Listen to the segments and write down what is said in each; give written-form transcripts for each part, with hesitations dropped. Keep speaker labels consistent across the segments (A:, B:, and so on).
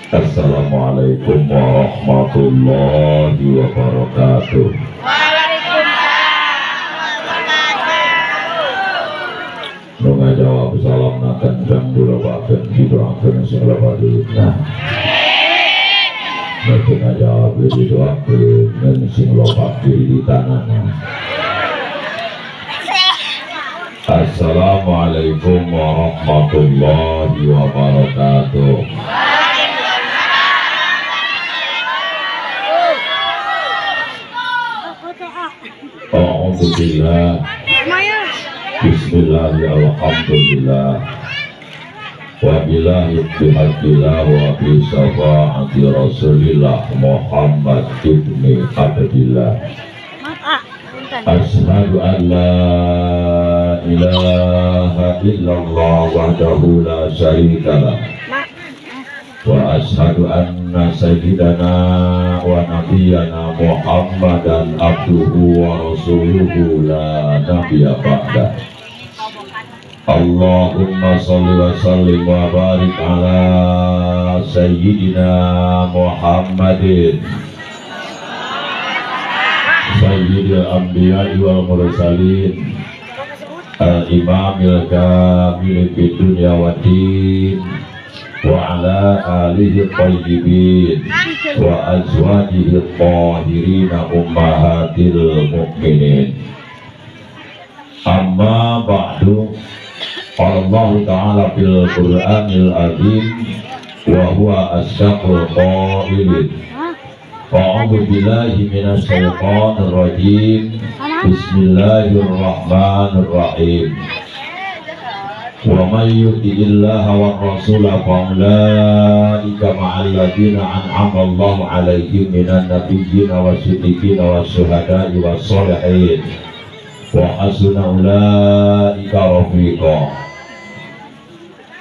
A: Assalamualaikum warahmatullahi wabarakatuh. Waalaikumsalam. Nu ngajawab salamna kenceng dilobakeun didoakeun sing loba duitna. Nu teu ngajawab didoakeun sing loba kiritanana. Assalamualaikum warahmatullahi wabarakatuh. A'udzubillah. Bismillah, alhamdulillah, wa billahi bihaqqillah wa bi syafaati Rasulillah Muhammad ibni Abdillah. Asyhadu an la ilaha illallah wahdahu la syarika lah, wa asyhadu anna sayyidana wa nabiyyana Muhammadan abduhu wa rasuluhu la nabiyya ba'da. Allahumma sholli wa sallim wa barik ala sayyidina Muhammadin sayyidil anbiya'i wal mursalin al-imamil kamil fid dunya waddin wa ala alihi thayyibin wa azwajihi tahirin ummahatil mu'minin. Amma ba'du. Qala Allah ta'ala fil Qur'anil azim wa huwa asdaqul qailin. A'udzu billahi minasy syaithanir rajim. Bismillahirrahmanirrahim. Wa may yuti'illaha war rasula fa ulaika ma'al ladzina an'ama Allahu 'alaihim minan nabiyyin wasiddiqin wasyuhada'i wassolihin wa hasuna ulaika rafiqa.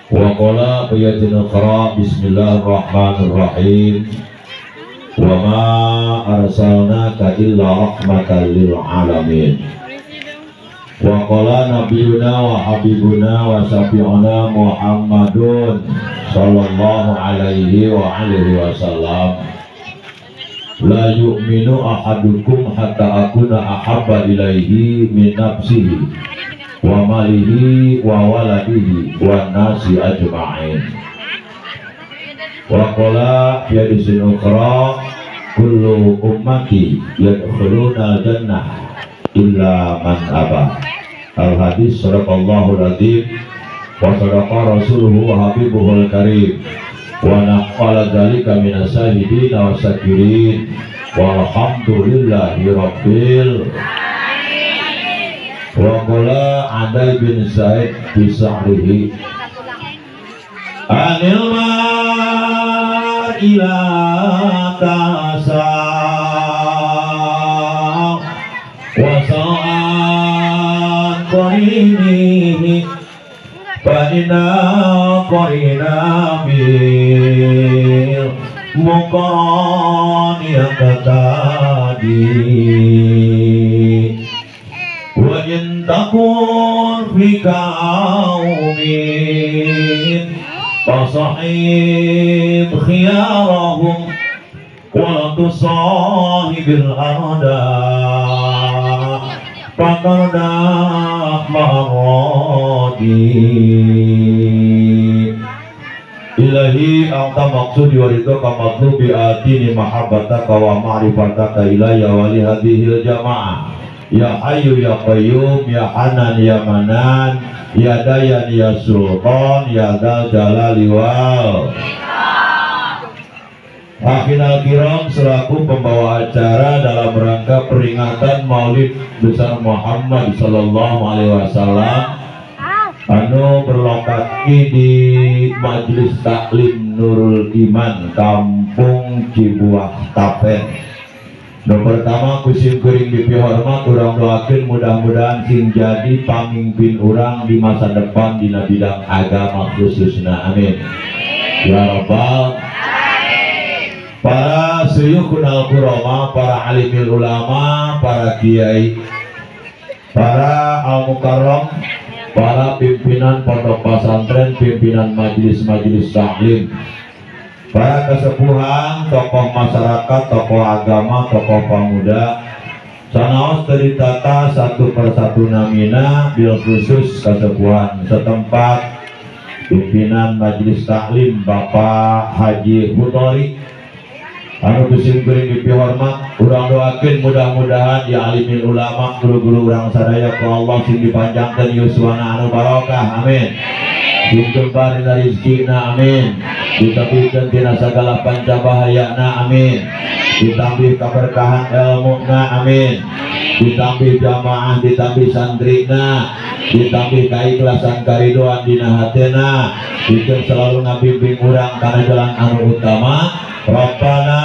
A: Wa qala fi ayatin ukhra bismillahirrahmanirrahim. Wa ma arsalnaka illa rahmatan lil alamin. Wa qala nabiyuna wa habibuna wa syafi'una Muhammadun sallallahu alaihi wa alihi wasallam. La yu'minu ahadukum hatta akuna ahabba ilaihi min nafsihi wa malihi wa waladihi wa nasi ajma'in. Wa qala fi hadisin ukhra kullu ummati yadkhuluna jannah illa man aba. Al hadis sadaqallahul azim wa sadaqa rasuluhu wa habibuhul karim wa naqala dzalika minas syahidin wa syakirin walhamdulillahi rabbil alamin. Wa qala Adai bin Zaid bi sahrihi anil mar'i la tasa wa sa'an qarinihi fa inna qarina bil muqarani yaqtadi wa in takun fi qaumin fasahib khiyarahum wa tusahibil arda fatarda maradi. Ilahi anta maqsudi wa ridhaka matlubi atini mahabbataka wa ma'rifataka ilayya wa li hadhil jamaah. Ya hayyu ya qayyum ya hanan ya manan ya dayan ya sultan ya dzal jalali wal Akhirul kiram selaku pembawa acara dalam rangka peringatan Maulid besar Muhammad sallallahu alaihi wasallam anu berlokasi di Majelis Taklim Nurul Iman Kampung Cibuah Tapen. Nu pertama kusim kuring dipihormat urang doakeun mudah-mudahan sing jadi pamimpin urang di masa depan dina bidang agama khususna, amin ya rabbal. Para suyukhunal kurama, para alimil ulama, para kiai, para al-mukarram, para pimpinan pondok pesantren, pimpinan majelis-majelis taklim, Para kesepuhan, tokoh masyarakat, tokoh agama, tokoh pemuda, sanaos teu ditata satu persatu namina, bil khusus kesepuhan setempat, pimpinan Majelis Taklim Bapak Haji Hutori, anu ku sim kuring dipihormat, urang doakeun mudah-mudahan ya alimin ulama, guru-guru urang sadaya ku Allah sing dipanjangkeun yuswana anu barokah, amin. Sing jembar dina rezekina, amin. Ditebihkeun tina sagala panca bahayana, amin. Ditambih keberkahan ilmuna, amin. Ditambih jamaah, ditambih santrina, ditambih keikhlasan karidoan dina hatena, dikeun selalu ngabimbing urang kana jalan anu utama. Rabbana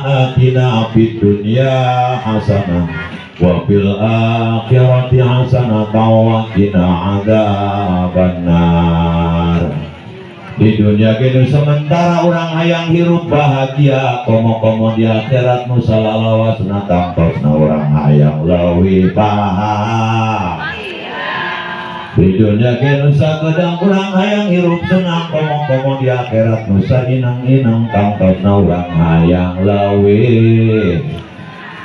A: atina fid dunya hasanah wa fil akhirati hasanah wa qina adzabannar. Di dunia kini sementara orang hayang hirup bahagia, komo-komo di akhirat nu salalawasna tangtosna orang hayang leuwih bahagia. Di dunia kini sakedang urang hayang hirup senang, komo-komo di akhirat nu sainang-inang tangtosna urang hayang leuwih.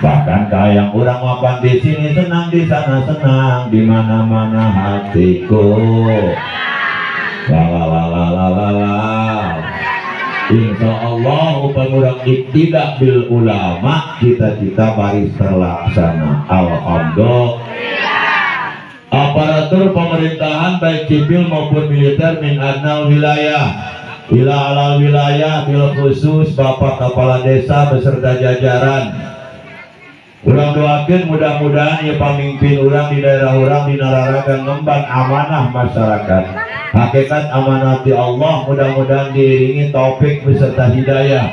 A: Bahkan kayang urang mapan di sini senang, di sana senang, di mana-mana hatiku. La la la la la la la. Insya Allah upami urang tidak bil ulama, cita-cita baris terlaksana. Alhamdulillah. Aparatur pemerintahan baik sipil maupun militer min adnal wilayah ila alal wilayah, bil khusus Bapak Kepala Desa beserta jajaran. Urang doakeun mudah-mudahan ya pamimpin urang di daerah urang di nararaga ngemban amanah masyarakat. Hakikat amanah di Allah mudah-mudahan diiringi taufik beserta hidayah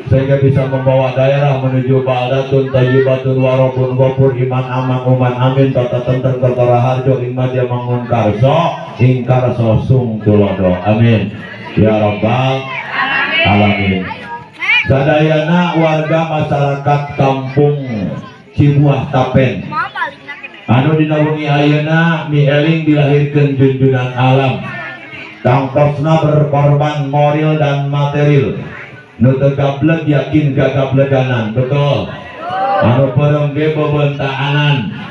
A: sehingga bisa membawa daerah menuju baldatun thayyibatun warabun ghafur iman aman uman amin tata tentrem kertora harjo ing madya mangun karso ing karso sung tulodo, amin ya rabbal alamin. Sadayana warga masyarakat kampung Cibuah Tapen anu dina wengi ayeuna mieling dilahirkeun junjunan alam, tangtosna berkorban moral dan material, nu teu gableg yakin gagableganan, betul, anu peureum ge bebentaanan.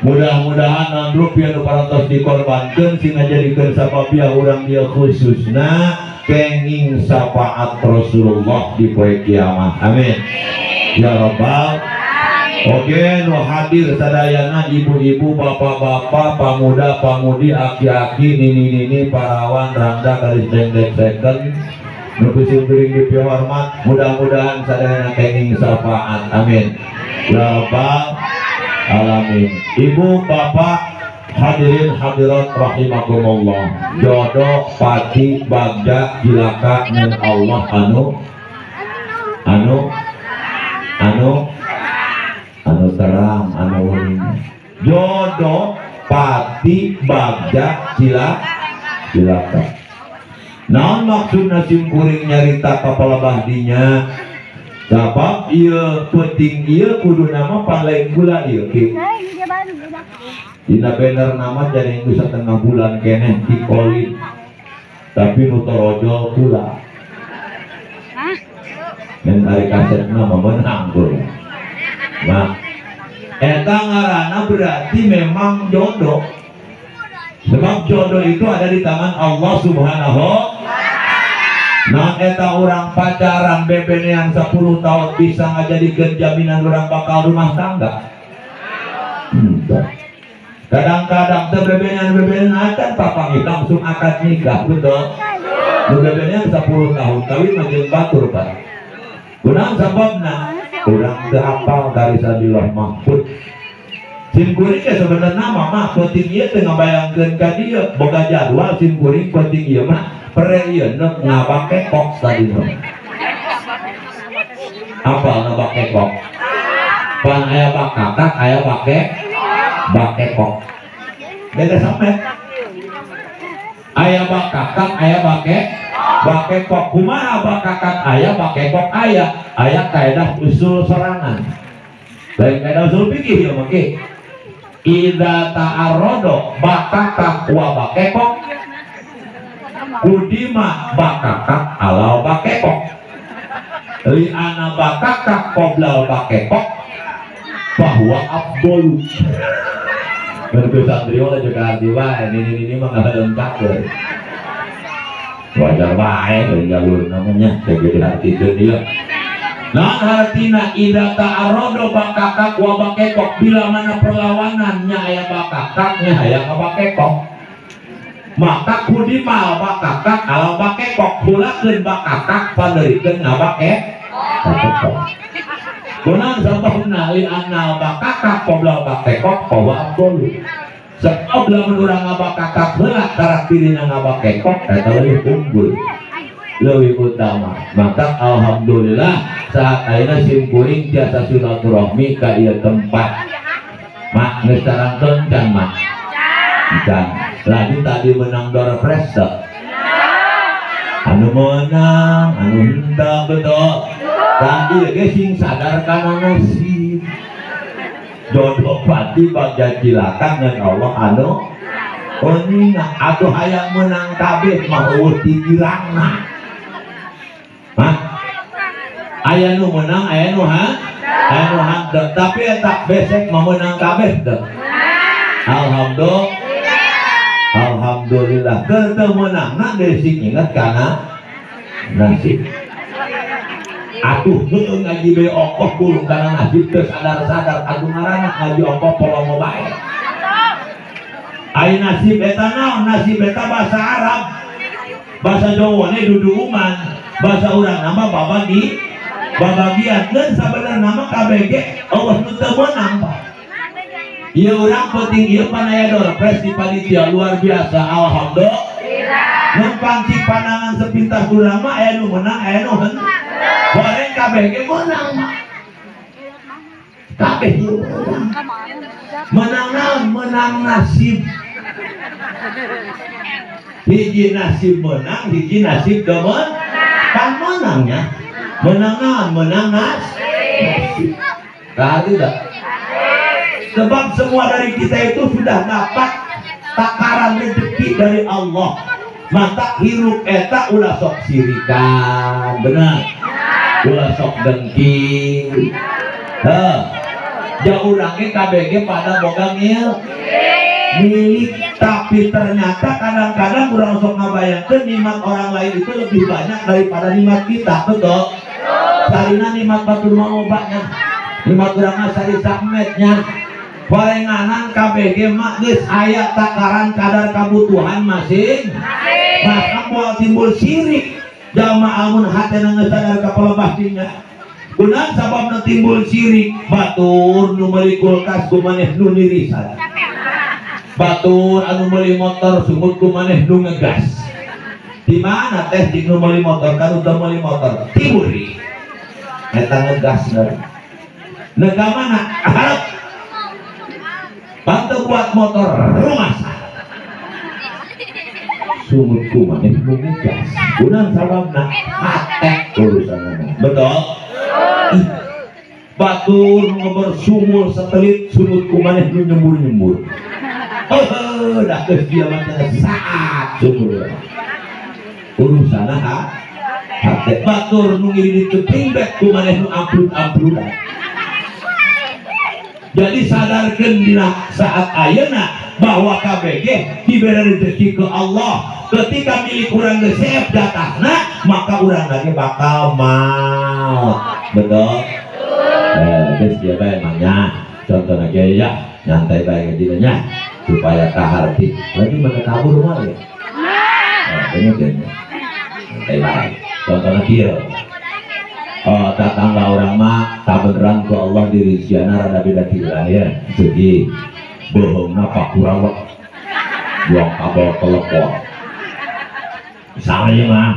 A: Mudah-mudahan non rupiah nu parantos dikorbankeun sing ngajadikeun sababiah urang dieu khususna kenging syafaat Rasulullah di poe kiamat, amin ya rabbal. Oke, nu hadir sadayana ibu-ibu, bapak-bapak, pamuda-pamudi, aki-aki, nini-nini, parawan, rangda, garis dengdek second, nu ku sim kuring dipihormat, mudah-mudahan sadayana kenging syafaat, amin ya rabbal alamin. Ibu, bapak, hadirin hadirat rahimakumullah. Jodoh pati bagja jilaka min Allah anu anu anu anu terang anu wening. Jodoh pati bagja cilaka. Naon maksudna sim kuring nyarita ka palebahdinya? Sabab ieu peuting ieu kudu nama pan lain gula ieu ki. Dina banner nama jadi geus satengah bulan keneh dikolin. Tapi nu torojol kula. Men ari kasetna mah meunang kula. Nah, eta ngaranna berarti memang jodoh. Sebab jodoh itu ada di tangan Allah Subhanahu. Nah, eta orang pacaran bebenean 10 tahun bisa ngajadikeun jaminan orang bakal rumah tangga. Kadang-kadang teh bebenean acan papanggih langsung akad nikah, betul. Nu bebenean 10 tahun kawin mah jeung batur, Pak. Kunaon sababna? Urang teu hafal garisan di Lauh Mahfud. Sim kuring ya sebenarnya mah penting ieu teu ngabayangkeun ka dieu, boga jadwal sim kuring penting ieu mah pere ieu neuk ngabakekok tadi mah. Apa ngabakekok? Pan aya bakakak aya bake bakekok. Beda sampe. Aya bakakak aya bake bakekok. Kumaha bakakak aya bakekok aya aya kaedah usul sorangan. Lain kaedah usul fikih ieu mah ki. Idza ta'arrada bakakak wa bakekok kudima bakakak alau bakekok. Li ana bakakak qoblal bakekok bahwa afdalu. Menurut santri wala juga arti wae ini mah enggak lengkap we. Wajar wae jalur namanya jadi arti dunia. Nah hartina idza ta'arada bakakak wa bakekok, bila mana perlawanannya aya bakakaknya aya bakekok, maka kudimal bakakak ala bakekok hulakeun bakakak paneurikeun ngabakekok. Kunaon sababna li anna bakakak qabla bakekok bahwa afdalu. Sebab lamun urang ngabakakak heula karakterina ngabakekok eta leuwih unggul, leuwih utama. Maka alhamdulillah saat ayeuna sim kuring tiasa silaturahmi ka ieu tempat. Mak geus tarangkeun can mak? Can. Lagi tadi menang door prize teu? Anu menang, anu henteu betul. Tadi ge sing sadar kana nasib. Jodoh pati bagja cilaka ngan Allah anu uninga atuh hayang menang kabeh mah eueuh tigirangna. Hah? Aya nu menang, aya nu ha? Aya nu henteu, tapi eta besek mah menang kabeh teu. Alhamdulillah. Alhamdulillah. Keur teu meunangna deui sing inget kana nasib. Atuh heueuh ngaji be okoh kurung kana nasib teu sadar-sadar atuh ngaranna ngaji okoh polomo bae. Ai nasib eta naon? Nasib eta bahasa Arab. Bahasa Jawa ne duduuman, bahasa urang nama babagi babagian geus sabenerna mah KBG eueuh nu teu meunang. Ieu urang penting ieu pan aya door prize di panitia luar biasa alhamdulillah. Mun pancing pandangan sepintas urang mah aya nu meunang aya nu henteu. Goreng KBG meunang mah. Kabeh menang. Menang naon? Menang nasib. Hiji nasib menang, hiji nasib teu meunang. Kan menangnya. Menang naon? Menang nasib. Tadi dah. Sebab semua dari kita itu sudah dapat takaran rezeki dari Allah. Maka hirup eta ulah sok sirikan, benar. Ulah sok dengki. Heh. Ja urang ge KBG pada boga milik, tapi ternyata kadang-kadang urang sok ngabayangkeun nikmat orang lain itu lebih banyak daripada nikmat kita, betul? Sarina nikmat batur mah lobanya. Nikmat urang mah sari sakmetnya. Gorenganan KBG mah geus aya takaran kadar kabutuhan masing. Maka moal timbul sirik jalma amun hatena geus sadar ka palebahna. Kunaon sababna timbul sirik? Batur nu meuli kulkas ku maneh nu nirisan. Batur anu meuli motor sungut ku maneh nu ngegas. Di mana teh cik nu meuli motor kan teu meuli motor? Tiburi. Eta ngegas nega mana? Harap bantu buat motor rumah sungut ku maneh nu ngegas. Kunaon sababna? Hate urusanna. Betul? Batur ngeber sumur satelit sungut ku maneh nu nyembur-nyembur. Oh, dah geus dia mah saat sumur. Urusanna hate. Batur nu ngiring teuing bek ku maneh nu amplun-amplunan. Jadi sadarkeun dina saat ayeuna bahwa KBG diberi rezeki ke Allah. Ketika milik urang geus seep jatahna, maka urang lagi bakal maut. Betul? Geus dia bae mah. Contohna ge ya, nyantai bae ngajina nya supaya kaharti. Lagi mana kabur mah ya? Ini nyantai bae. Contohna kieu. Oh, tetangga orang mah kabeneran ku Allah diriziana rada beda kira ya. Sugih bohongna pakurawat buang kabel telepon. Misalnya mah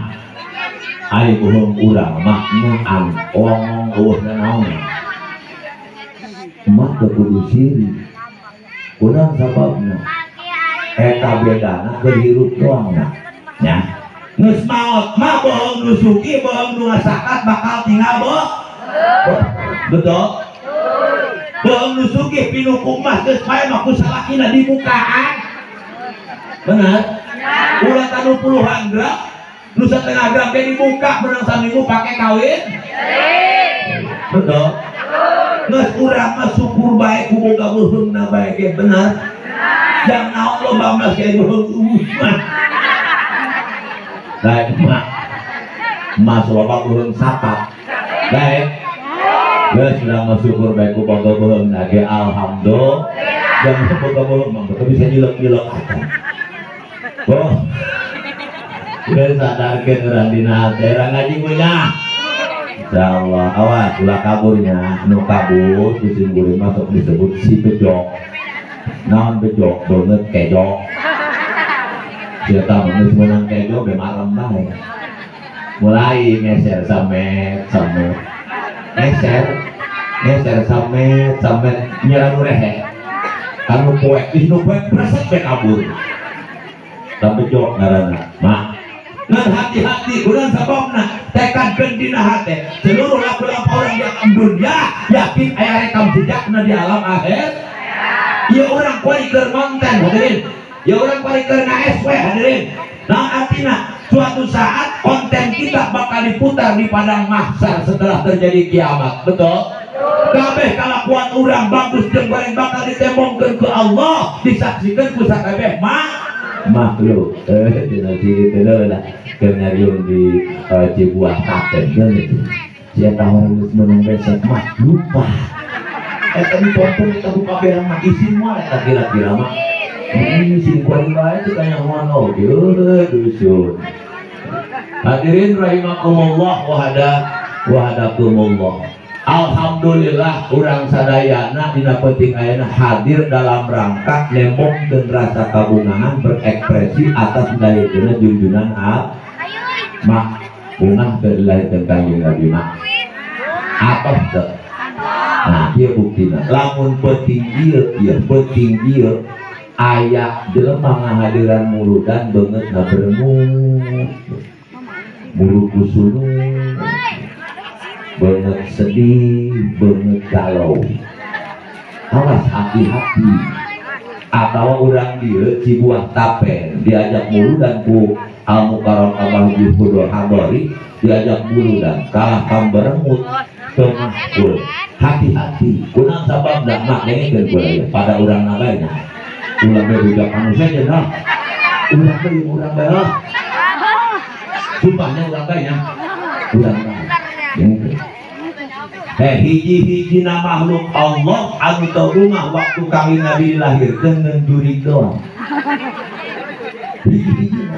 A: ai bohong urang mah naan ongong eueuh naon. Mah teu kudu sirik. Kunaon sababna? Eta bedana keur hirup doang nah. Nya. Geus maot mah bohong nu sugih, bohong nu ngasakat bakal tinggal bohong. Betul? Bohong nu sugih pinuku mah geus pae mah ku salakina dibukaan. Benar? Ulah tanu puluhan gram. Nu satengah gram ge dibuka menang saminggu pake kawin. Betul. Geus urang mah syukur bae ku boga beuheungna bae ge bener. Jang naon loba mas ge beuheung mah. Bae mah. Mas loba beuheung sapat. Bae. Geus urang mah syukur bae ku boga beuheungna ge alhamdulillah. Jangan boga beuheung mah teu bisa nyilek-nyilek. Oh. Geus sadarkeun urang dina hate urang ngaji kunyah. Insyaallah awas ulah kaburnya nu kabur kusim guring masuk disebut si bejok. Naon bejok beungeut kejo. Sia tah geus meunang kejo be marem bae. Mulai ngeser samet samet. Ngeser ngeser samet samet nyerang nu rehe. Kanu poek geus nu poek preset be kabur. Tah bejok ngaranna. Mah ngan hati-hati urang sababna tekadkeun dina hate seluruh laku-laku orang di alam dunia yakin aya rekam jejakna di alam akhir. Ieu urang kuari keur konten hadirin, ieu urang kuari keur nga-SW hadirin. Nah artina suatu saat konten kita bakal diputar di padang mahsyar setelah terjadi kiamat. Betul? Kabeh kalakuan urang bagus jeung goreng bakal ditembongkeun ku Allah, disaksikeun ku sakabeh makhluk. Dina itu lah kenyariun di Cibuah Tapen kan itu. Siapa orang geus meunang besek mah lupa. Eta ditonton eta ku kabeh mah isin moal eta kira-kira mah. Isin kuari bae teh kanyahoan oge dusun. Hadirin rahimakumullah wa hadakumullah. Alhamdulillah urang sadayana dina penting ayana hadir dalam rangka nembongkeun rasa kabungahan berekspresi atas dilahirkeunna junjunan al mak bungah teu dilahirkeun Kangjeng Nabi mak atoh teu. Nah ieu buktina lamun penting ieu ieu penting ieu aya jelema ngahadiran muludan beungeutna berengut mulu kusunu banget sedih, banget galau. Awas hati-hati. Atau orang dia Cibuah Tapen diajak muludan ku Al Mukarram Abah Juhudul Hadori diajak muludan kalah pamberengut tengahkul. Hati-hati. Kunang sabab dak mak dengekeun kula pada urang nabainya. Ulah bae rujak anu sejen lah. Ulah bae urang bae lah. Sumpahnya urang bae nya. Urang bae. Hiji-hiji na makhluk Allah anu teu bungah waktu kawin Nabi dilahirkeun ngan jurig doang. Hiji-hiji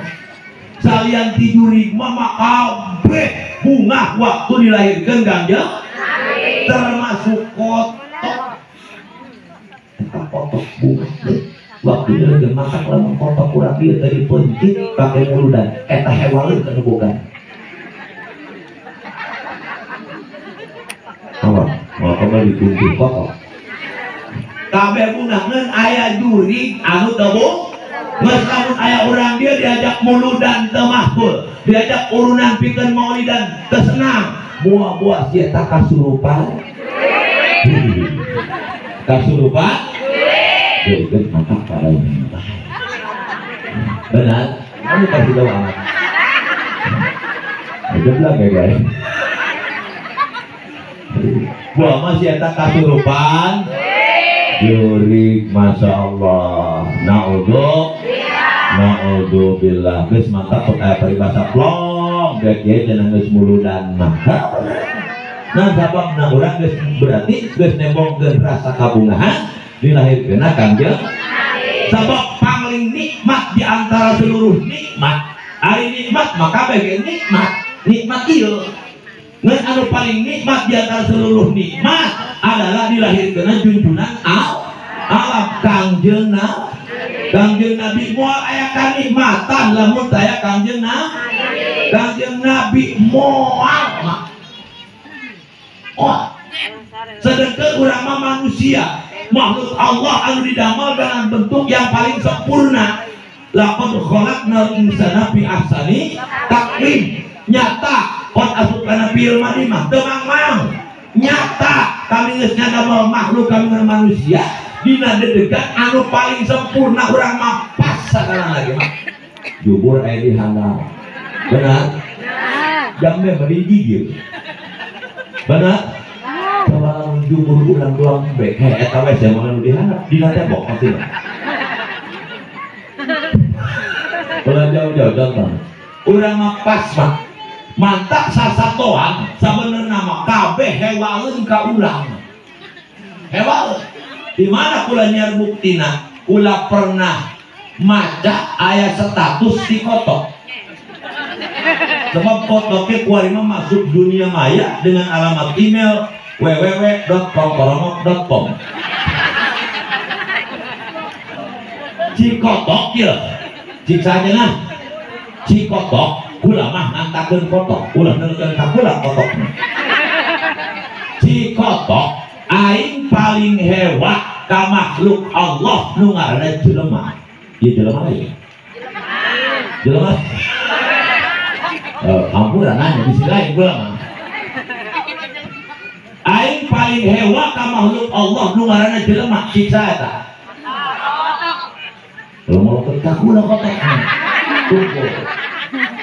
A: salian ti jurig mah kabeh bungah waktu dilahirkeun Kangjeng termasuk kotok. Eta kotok bungah waktu dilahirkeun masak lamun kotok urang ieu tadi pencit pake muludan eta hewaleun kana boga. Mau kembali dikunci kotok. Kabeh bungah ngeun aya jurig anu teu bungah. Geus lamun aya urang dia diajak muludan teu mahful, diajak urunan pikeun maulidan teu senang. Buah-buah sia ta kasurupan. Kasurupan? Geus mantap pada ini. Benar? Kamu pasti tahu amat. Jeblak ya guys. Buah masih eta kasurupan jurig, masya Allah. Naudzubillah. Geus mantap sok aya paribasa plong geus kieu cenah geus muludan mah. Nah sababna urang geus berarti geus nembongkeun rasa kabungahan dilahirkeunna Kangjeng. Sabab paling nikmat di antara seluruh nikmat. Ari nikmat maka bae nikmat. Nikmat ieu ngan anu paling nikmat di antara seluruh nikmat adalah dilahirkeunna junjunan alam Kangjeng Kangjeng Nabi. Moal aya kanikmatan lamun taya Kangjeng Nabi. Kangjeng Nabi moal mah. Oh. Sedangkan urang mah manusia, makhluk Allah anu didamel dengan bentuk yang paling sempurna. Laqad khalaqnal insana fi ahsani taqwim. Nyata kon asup kana film mah teu mang-mang. Nyata kami geus nyadamel makhluk kami manusia dina dedegan anu paling sempurna urang mah pas sagala lagi mah. Jubur aya di handap. Benar? Jambe mah digigil. Benar? Coba lamun jumur urang doang embe, heh eta we sia mah nu diharap dina tembok maksudna. Ulah jauh-jauh contoh. Urang mah pas mah mantap sasatoan sabenerna mah kabeh hewaleun ka urang. Hewaleun. Di mana kula nyiar buktina? Kula pernah maca aya status di kotok. Sebab kotoknya kuari mah masuk dunia maya dengan alamat email www.kongkorongok.com. Cikotok ya, cik saja nah. Cikotok, kula mah ngantakeun kotok, ulah neukeun ka kula kotokna. Cikotok, aing paling hewa ka makhluk Allah nu ngaranna jelema. Ieu jelema lain. Jelema. Ampura nanya di sini lain kula mah. Aing paling hewa ka makhluk Allah nu ngaranna jelema, cik saha eta? Kalau mau ka kula kotokna. Kumpul.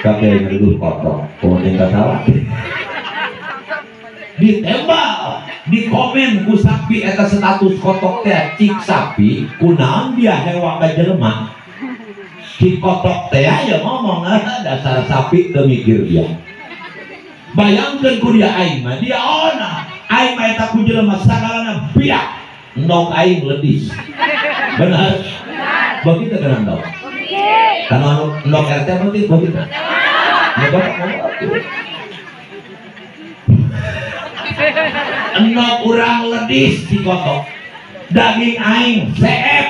A: Kakek ngeduh kotok, kemudian tak salah. Ditembak, di komen ku sapi eta status kotok teh cik sapi, kunaon dia hewa ka jelema. Cik kotok teh ya ngomong dasar sapi teu mikir dia. Bayangkeun ku dia aing mah, dia ona, aing mah eta ku jelema sagalana biak, endog aing ledis. Benar? Begitu kan endog? Karena endog RT berarti begitu. Ya bapak ngomong endog urang ledis di kotok, daging aing seep,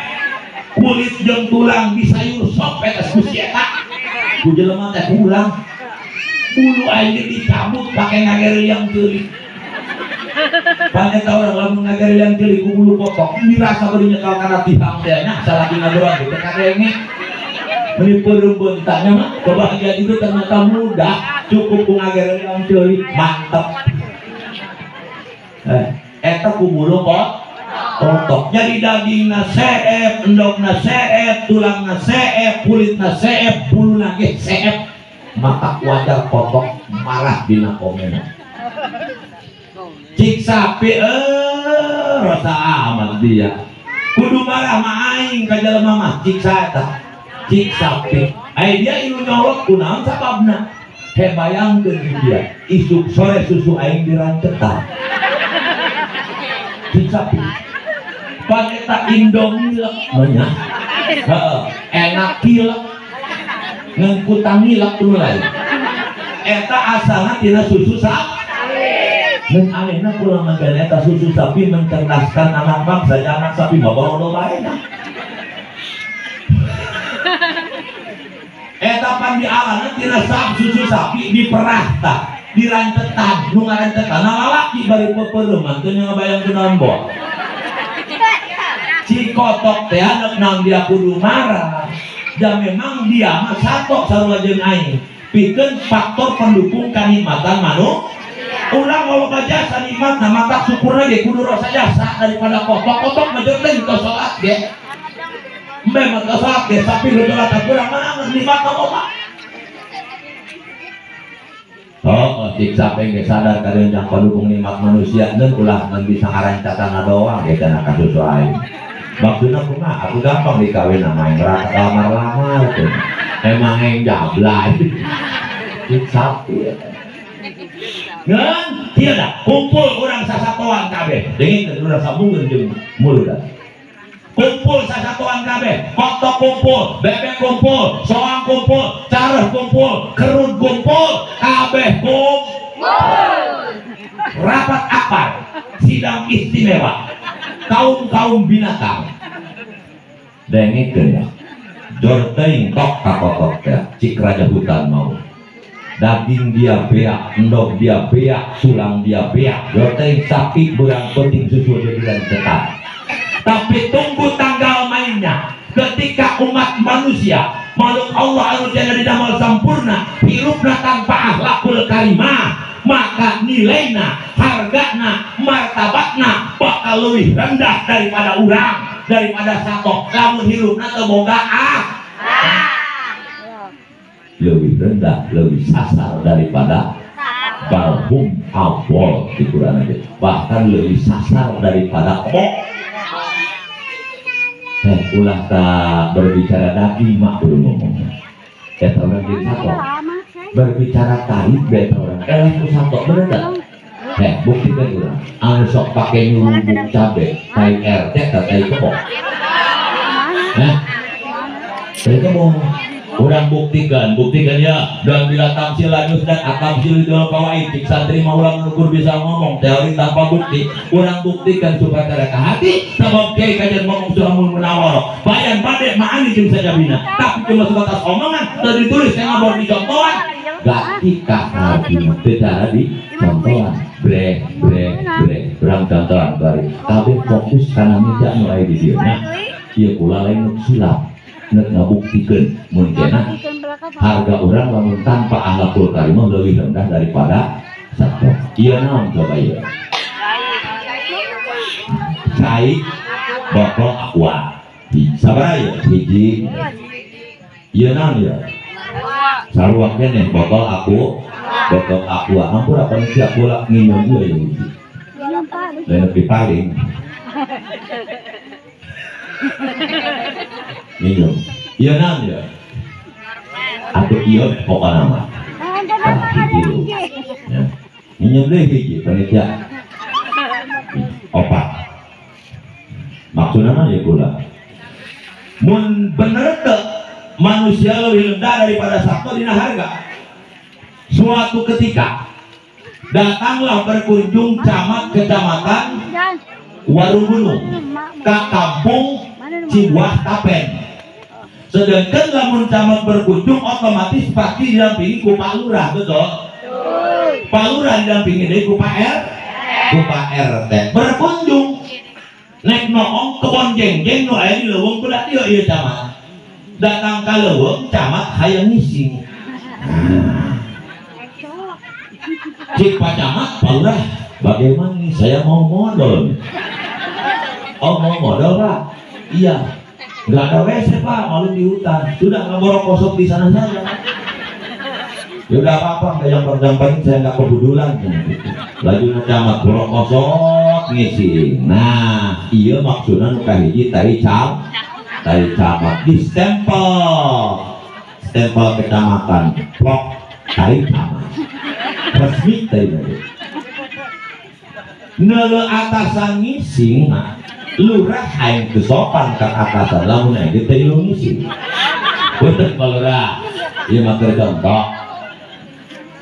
A: kulit jeung tulang disayur sop eta ku si eta. Ku jelema teh urang bulu aing dicabut pake ngagerliang ceulik. Pan eta urang lamun ngagerliang ceulik ku bulu kotok dirasa bari nyekel kana tihang teh nya salaki ngageroan teh kadenge. Meni peureum beuntanya mah kebahagiaan itu ternyata mudah, cukup ku ngagerliang ceulik mantep. Eta ku bulu kotok. Jadi dagingna seep, endogna seep, tulangna seep, kulitna seep, buluna ge seep. Maka wajar kotok marah dina komen. Cik sapi rasa amat dia. Kudu marah mah aing ka jelema mah cik saha eta? Cik sapi. Ai dia ieu nyolot kunaon sababna? He bayangkeun dia, isuk sore susu aing dirancetan. Cik sapi. Pan eta Indomilek mah. Heeh, enak kilek. Ngan kutang ngilek nu lain. Eta asalna tina susu sapi. Mun anehna kula mah eta susu sapi mencerdaskan anak bangsa, anak sapi mah barodo bae nah. Eta pan dialana tina susu sapi diperah tah, dirancetan, nu ngarancetan lalaki bari pepeureman teu ngabayangkeun naon boa. Si kotok teh anak naon dia kudu marah. Dan memang dia mah satok sarua jeung aing. Pikeun faktor pendukung kanikmatan manusia. Ulang loba jasa nikmatna mata syukurna ge kudu rasa jasa daripada kotok-kotok mah jeung teu salat ge. Embe mah teu salat ge sapi nu salat kurang mah nikmatna loba. Oh, cik sapi ge sadar kadeun jang pendukung nikmat manusia neun ulah ngan bisa ngarancatana doang ge kana kasus aing. Maksudna kumaha? Aku gampang dikawin sama yang rata lamar-lamar tuh. Emang yang jablay. Cik sapi. Ngan, tidak kumpul orang sasatoan kabeh. Dengin urang sambungeun jeung mulut. Kumpul sasatoan kabeh, kotok kumpul, bebek kumpul, soang kumpul, careuh kumpul, kerut kumpul, kabeh kumpul. Rapat akbar, sidang istimewa. Kaum-kaum binatang. Dengikeun ya. Jor teuing tok ka kotok teh, cik raja hutan mau. Daging dia beak, endog dia beak, tulang dia beak. Jor teuing sapi beurang penting susu dia dirancetan. Tapi tunggu tanggal mainnya. Ketika umat manusia, makhluk Allah anu jana didamel sampurna, hirupna tanpa akhlakul karimah, maka nilainya, hargana, martabatna bakal lebih rendah daripada urang, daripada sato. Lamun hirupna teu boga ah. Lebih rendah, lebih sasar daripada balhum awal di Quran aja. Bahkan lebih sasar daripada kok. Ulah tak berbicara daging mak kudu ngomongnya. Eta urang jeung sato. Berbicara tai beta urang eleh ku sato bener teu? Buktikan urang. Anu sok pake nyurubung cabe, tai RT teh tai kebo. Hah? Tai kebo. Urang buktikan, buktikan ya. Dan bila tamsil lanjut dan atamsil itu fawaid. Cik santri mah urang ukur bisa ngomong teori tanpa bukti. Urang buktikan supaya tereka hati. Sabab kiai kajian ngomong surah Munawwarah. Bayan bade ma'ani jeung sajabina. Tapi cuma sebatas omongan, teu ditulis yang ngabor dicontohan. Gak hati secara dicontohan. Bre bre bre. Urang contohan bari. Kabeh fokus kana meja nu aya di dieu. Nah, ieu kula lain nu sulap. Nek ngabuktikeun mun kena harga orang lamun tanpa akhlakul karimah lebih rendah daripada satu. Ieu naon coba ieu? Cai botol aqua. Sabaraha ieu? Hiji. Ieu naon ieu? Sarua keneh botol aku, botol aqua. Hampura panitia kula nginum ieu ieu hiji. Lain lebih paling. Minum. Iya naon ya? Atau iya pokokna mah. Hiji. Ya. Minum deui hiji panitia. Opat. Maksudna mah ya kula. Mun bener teu manusia lebih rendah daripada sato dina harga. Suatu ketika datanglah berkunjung camat kecamatan Warugunung ke kampung Cibuah Tapen. Sedangkan lamun camat berkunjung otomatis pasti didampingi ku Pak Lurah, betul? Pak Lurah didampingi deui ku Pak R, ku Pak RT. Berkunjung nek noong kebon jengjeng nu aya di leuweung kuda dieu ieu camat. Datang ka leuweung camat hayang ngising. Cik Pak Camat, Pak Lurah, bagaimana nih? Saya mau modal. Oh, mau modal Pak? Iya. Nggak ada WC Pak, malu di hutan. Sudah ngeborok kosong di sana saja. Ya udah apa-apa, yang penting saya nggak kebudulan. Laju camat borok kosong ngisi. Nah, iya maksudnya nu kahiji tai camat di stempel, stempel kecamatan, plok tai camat. Resmi tai tadi. Neuleuh atasan ngising, lurah aing teu sopan ka atasan lamun aing teu ilu ngising. Punten Pak Lurah, ieu mah keur contoh.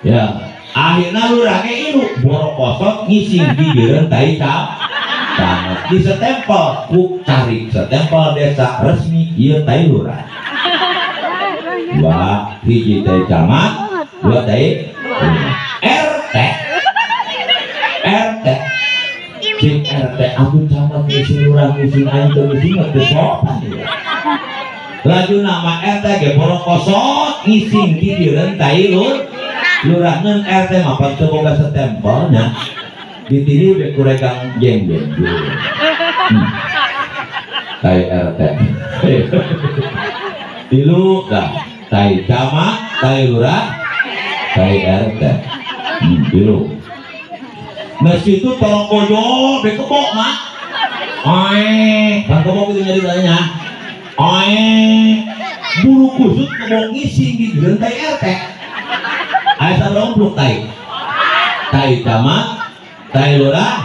A: Ya, akhirna lurah ge ilu borok kosot ngising gigireun tai camat. Di setempel ku cari setempel desa resmi ieu tai lurah. Dua hiji tai camat, dua tai RT. RT cik RT aku camat ngising lurah ngising aing teu ngising teu sopan ieu. Laju nama RT ge borok kosot ngising gigireun tai lurah ngeun RT mah pan teu boga setempelnya. Ditini we kuregang jeng-jeng. Tai RT. Tilu dah tai camat, tai lurah, tai RT. Tilu. Nah situ tolong koyo be kebok mak. Oe, kan kebok itu nyari tanya. Oe, buru kusut kebok ngising di tai RT. Aya sabaraha umpluk tai? Tai camat, tai lurah,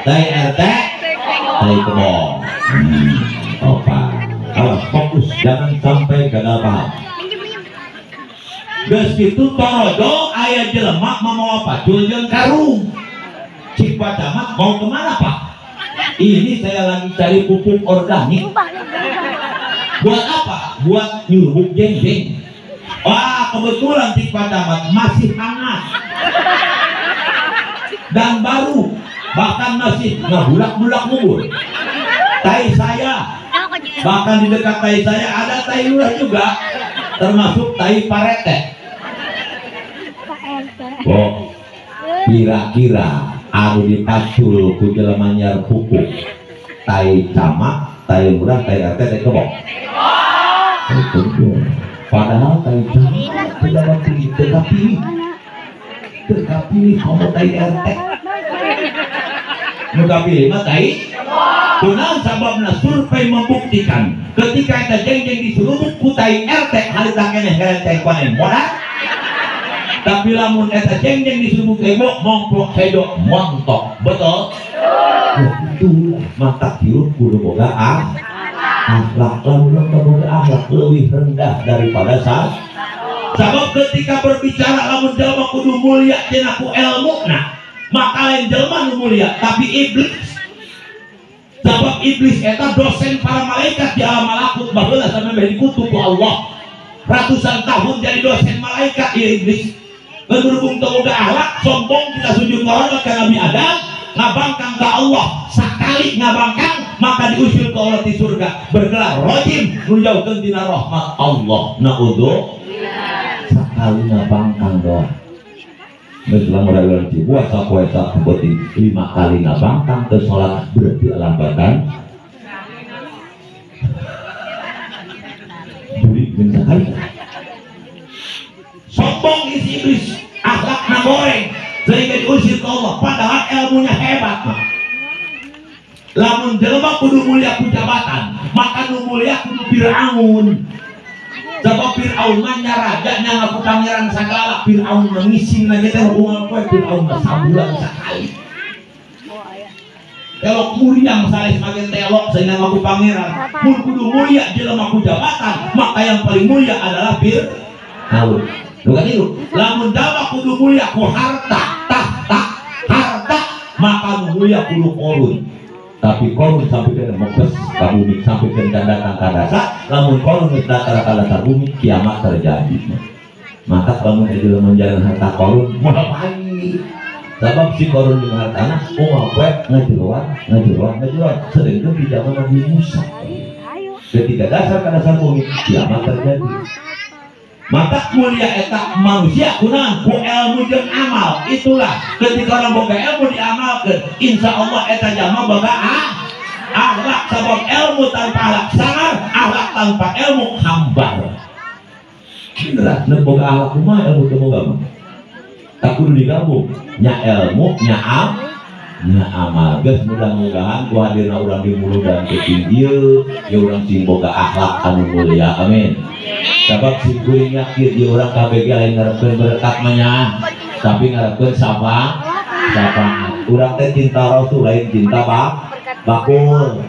A: tai RT, tai kebok. Opa. Awas fokus, jangan sampai gagal paham. Geus kitu torojo aya jelema mamawa pacul jeung karung. Cik Pak Camat mau kemana Pak? Ini saya lagi cari pupuk organik. Buat apa? Buat nyurbuk jengjeng. Wah kebetulan cik Pak Camat masih hangat dan baru, bahkan masih ngebulak-bulak ngubur. Tai saya, bahkan di dekat tai saya ada tai lurah juga, termasuk tai parete. Oh, kira-kira anu dipacul ku jelema nyar pupuk tai camat, tai lurah, tai RT, tai kebok. Padahal tai pejabat tinggi teu kapilih komo tai RT. Nu kapilih mah tai kunaon sababna survei membuktikan ketika eta jengjeng disurubuk ku tai RT harita keneh herenteng panen modal. Tapi lamun eta jengjeng disurubuk tembok mongplok hedo montok. Betul? Itu mata hirup kudu boga akhlak. Lamun teu boga akhlak leuwih rendah daripada sabab ketika berbicara lamun jelema kudu mulia cenah ku elmuna, maka lain jelema nu mulia tapi iblis. Sabab iblis eta dosen para malaikat di alam malakut baheula sampe dikutuk ku Allah. Ratusan tahun jadi dosen malaikat ieu iblis. Ngan berhubung teu boga akhlak, sombong kita sujud ngahormat ka Nabi Adam, ngabangkang ka Allah. Sakali ngabangkang maka diusir ke Allah di surga, bergelar rajim nu jauhkeun tina rahmat Allah. Naudzubillah. Sakali ngabangkang doang. Geus lamun urang puasa poe sapoe 5 kali ngabangkang teu salat berarti lambatan. Duit bin sakali. Sombong isi iblis, akhlakna goreng sehingga diusir ke Allah, padahal ilmunya hebat mah. Lamun jelema kudu mulia ku jabatan, maka nu mulia kudu Firaun. Sebab Firaun mah nya raja nya ngaku pangeran sagala. Firaun ngisin lagi teh hubungan poe Firaun mah sabulan sakali. Telok muriang sanes makin telok sehingga ngaku pangeran. Mun kudu mulia jelema ku jabatan, maka yang paling mulia adalah Firaun. Lu kan itu, lamun jelema kudu mulia ku harta, tahta, harta, maka nu mulia kudu Korun. Tapi Korun sampai ke mekes ka bumi, sampai ke datang ka dasar. Lamun Korun geus datang ka dasar bumi, kiamat terjadi. Maka lamun jelema jalan harta Korun, moal baik. Sabab si Korun jeung hartana unggal poe ngajeroan, ngajeroan, ngajeroan. Sedengkeun di zaman Nabi Musa. Ketika dasar ka dasar bumi, kiamat terjadi. Maka mulia eta manusia kunaon ku ilmu jeung amal. Itulah ketika orang boga ilmu diamalkeun, insya Allah eta jalma boga akhlak. Sabab ilmu tanpa akhlak sangar, akhlak tanpa ilmu hambar. Bener, nu boga akhlak kumaha ilmu teu boga mah? Tak kudu digabung, nya ilmu nya nya amal. Geus mudah-mudahan ku hadirna urang di muludan teu ieu, ya urang sing boga akhlak anu mulia. Amin. Sabab si kuring yakin di orang KBG lain ngarepkeun berkat mah nya, tapi ngarepkeun syafaat. Urang teh cinta Rasul lain cinta bakul.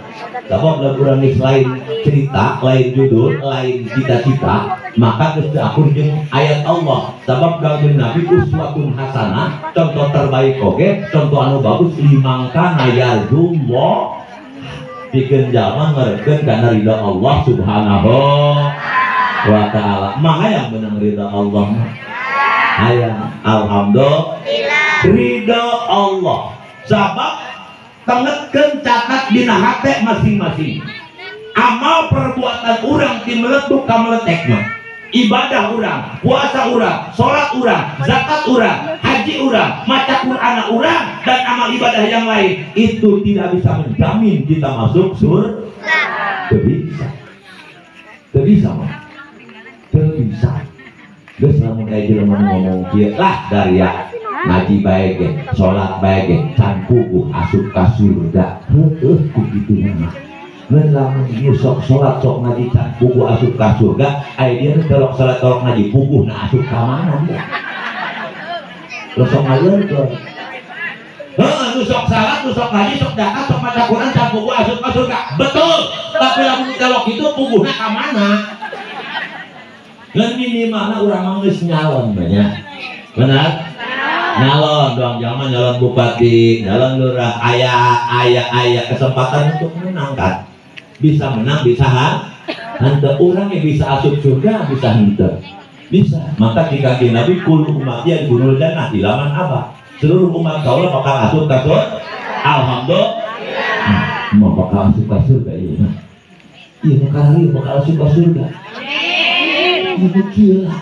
A: Sabab lamun urang geus lain cerita, lain judul, lain cita-cita, maka geus teu akur jeung ayat Allah. Sabab kanjeng Nabi uswatun hasanah, contoh terbaik oge, contoh anu bagus limangkana yarjullah. Pikeun jalma ngarepkeun kana ridha Allah Subhanahu wa ta'ala. Mah hayang menang ridha Allah mah. Hayang, alhamdulillah ridha Allah. Sabab tengetkeun catat dina hate masing-masing. Amal perbuatan urang ti meletuk ka meletek mah. Ibadah urang, puasa urang, salat urang, zakat urang, haji urang, maca Qur'an urang, dan amal ibadah yang lain itu tidak bisa menjamin kita masuk surga. Tidak bisa. Tidak bisa mah. Tidak bisa. Geus lamun aya jelema ngomong kieu lah daria ngaji bae ge, salat bae ge, can puguh asup ka surga. Heueuh ku kitu mah. Ngan lamun ieu sok salat sok ngaji can puguh asup ka surga, aya dia nu telok salat telok ngaji puguh na asup ka mana dia? Lo sok ngaleurkeun. Heuh, nu sok salat, nu sok ngaji, sok zakat, sok maca Quran can puguh asup ka surga. Betul. Tapi lamun telok itu puguhna ka mana? Ngan minimalna urang mah geus nyalon banyak. Benar? Nyalon doang zaman nyalon bupati, nyalon lurah, aya kesempatan untuk menang kan. Bisa menang, bisa henteu. Urang yang bisa asup surga, bisa henteu. Bisa. Maka jika di Nabi kullu ummati yadkhulul jannah ilaman abah. Seluruh umat kaula bakal asup ka surga. Alhamdulillah. Mau bakal asup ka surga ieu mah. Ieu mah bakal asup ka surga. Ieu lah.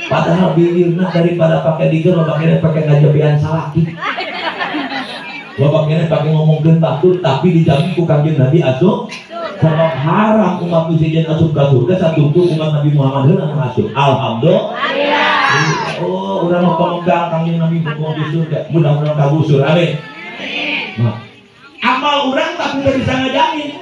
A: Padahal bibirna daripada pakai diger, lo pakai ngajabian salaki. Lo pakai ngomongkeun batur, tapi dijamin ku Kanjeng Nabi asup Sebab haram umat muslimin asup ka surga satungtung umat Nabi Muhammad heula nu asup. Alhamdulillah. Oh, urang mah pemegang Kangjeng Nabi Muhammad di surga. Mudah-mudahan kagusur. Amin. Nah, amal urang tapi teu bisa ngajamin.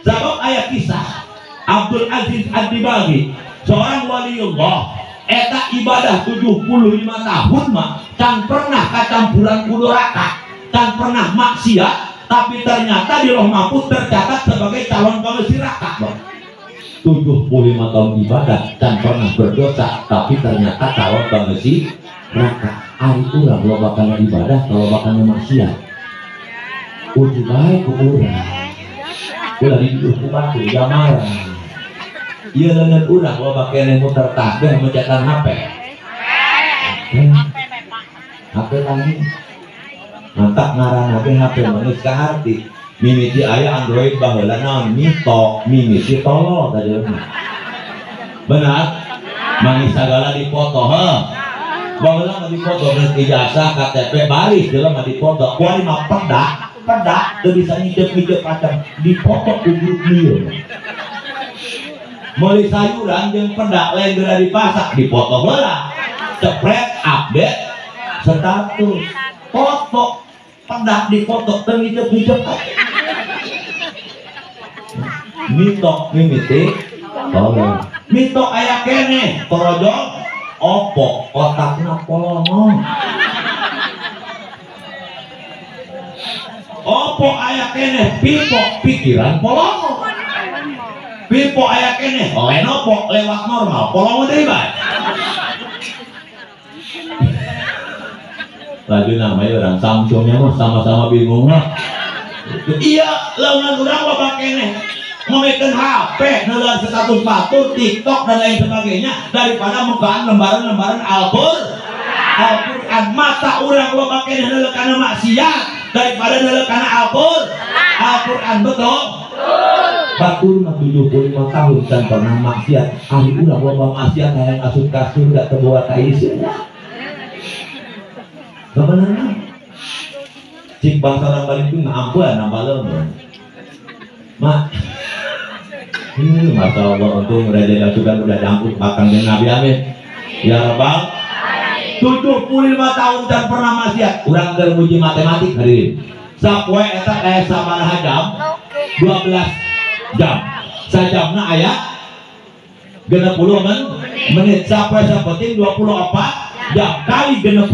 A: Sebab aya kisah Abdul Aziz Ad-Dibaghi, seorang waliullah, eta ibadah 75 tahun mah can pernah kacampuran ku doraka, can pernah maksiat, tapi ternyata di Loh Mahfuz tercatat sebagai calon pengisi neraka. 75 tahun ibadah can pernah berdosa, tapi ternyata calon pengisi neraka. Ari urang loba kana ibadah, loba kana maksiat. Uji bae ku urang. Ulah dituduh ku batur jamaran. Ieu leungeun urang loba keneh muter tasbih mencetan HP. HP lagi. Mantak ngaranna ge HP geus kaharti. Mimiti aya Android baheula naon mito, mimiti tolol tadi mah. Benar? Mangis sagala dipoto heuh. Baheula mah dipoto geus ijazah KTP baris jelema mah dipoto. Kuari mah pedak teu bisa ngiceup-ngiceup kacang dipoto ku grup ieu. Meuli sayuran jeung pedak lain geura dipasak dipoto heula. Cepret update status. Foto pedak dipoto teu ngiceup-ngiceup kacang. Mitok mimiti tolong. Mitok aya keneh torojol opo otakna polongo. Opo aya keneh pipo pikiran polongo. Pipo aya keneh lenopo lewat normal polongo deui bae. Laju namanya orang Samsungnya mah sama-sama bingung mah. Iya, lawan urang loba keneh ngomekeun HP, neuleun status batur, TikTok dan lain sebagainya daripada mukaan lembaran-lembaran Al-Qur'an. Mata urang loba keneh neuleun kana maksiat daripada neuleun kana Al-Qur'an, betul? Batur mah 75 tahun can pernah maksiat. Ari urang loba maksiat hayang asup ka surga teu boga kaisieuna. Bener. Cik bahasa orang Bali itu ngampuan nambah leungeun. Mak, Masya Allah, untung udah jadi asukan, udah jangkut makan dengan Nabi, amin. Ya Rabbal, 75 tahun dan pernah maksiat. Urang keur nguji matematik hadirin. Sapoe eta aya sabaraha jam? 12 jam. Sajamna aya 60 menit. Sapoe sapenting 24 jam kali 60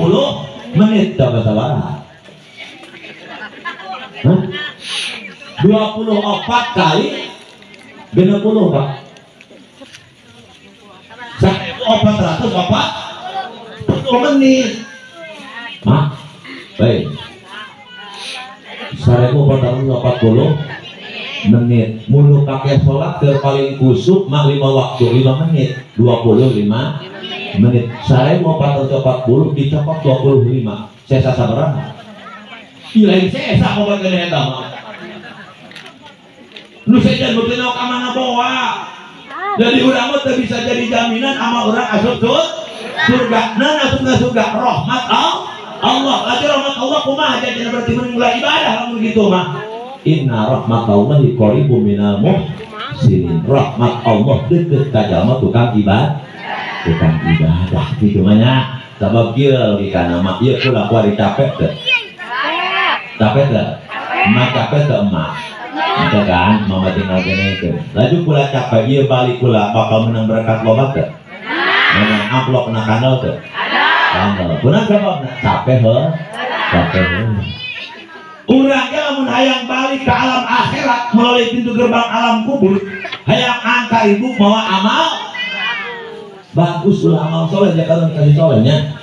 A: menit coba sabaraha? Hah? 24 kali 60, Pak. 1440 menit. Mak, baik. 1440 menit. Mulu pakai sholat ke paling kusuk mak 5 waktu 5 menit, 25 menit. 1440 dicopot 25. Sesa sabaraha? Lain sesa obat keneh eta mah. Nu sejan beuteuna ka mana bawa. Jadi urang mah teu bisa jadi jaminan amal urang asup surga. Nah asup ka surga rahmat Allah. Lagi rahmat Allah kumaha jadi berarti mending mulai ibadah lamun gitu mah. Inna rahmatallahi qaribum minal muhsinin. Rahmat Allah deukeut ka jalma tukang ibadah. Tukang ibadah kitu mah nya. Sabab kieu logikana mah ieu kula kuari capek teu? Capek teu? Emak capek teu emak? Itu kan, mama tinggal kene itu. Laju kula capek, ieu balik kula bakal menang berkat loba teu? Menang amplop na kandel teu? Kandel. Kunaon sababna? Capek heuh. Capek heuh. Urang ge lamun hayang balik ke alam akhirat melalui pintu gerbang alam kubur, hayang angka ibu mawa amal bagus ulah amal soleh jaga kasih solehnya.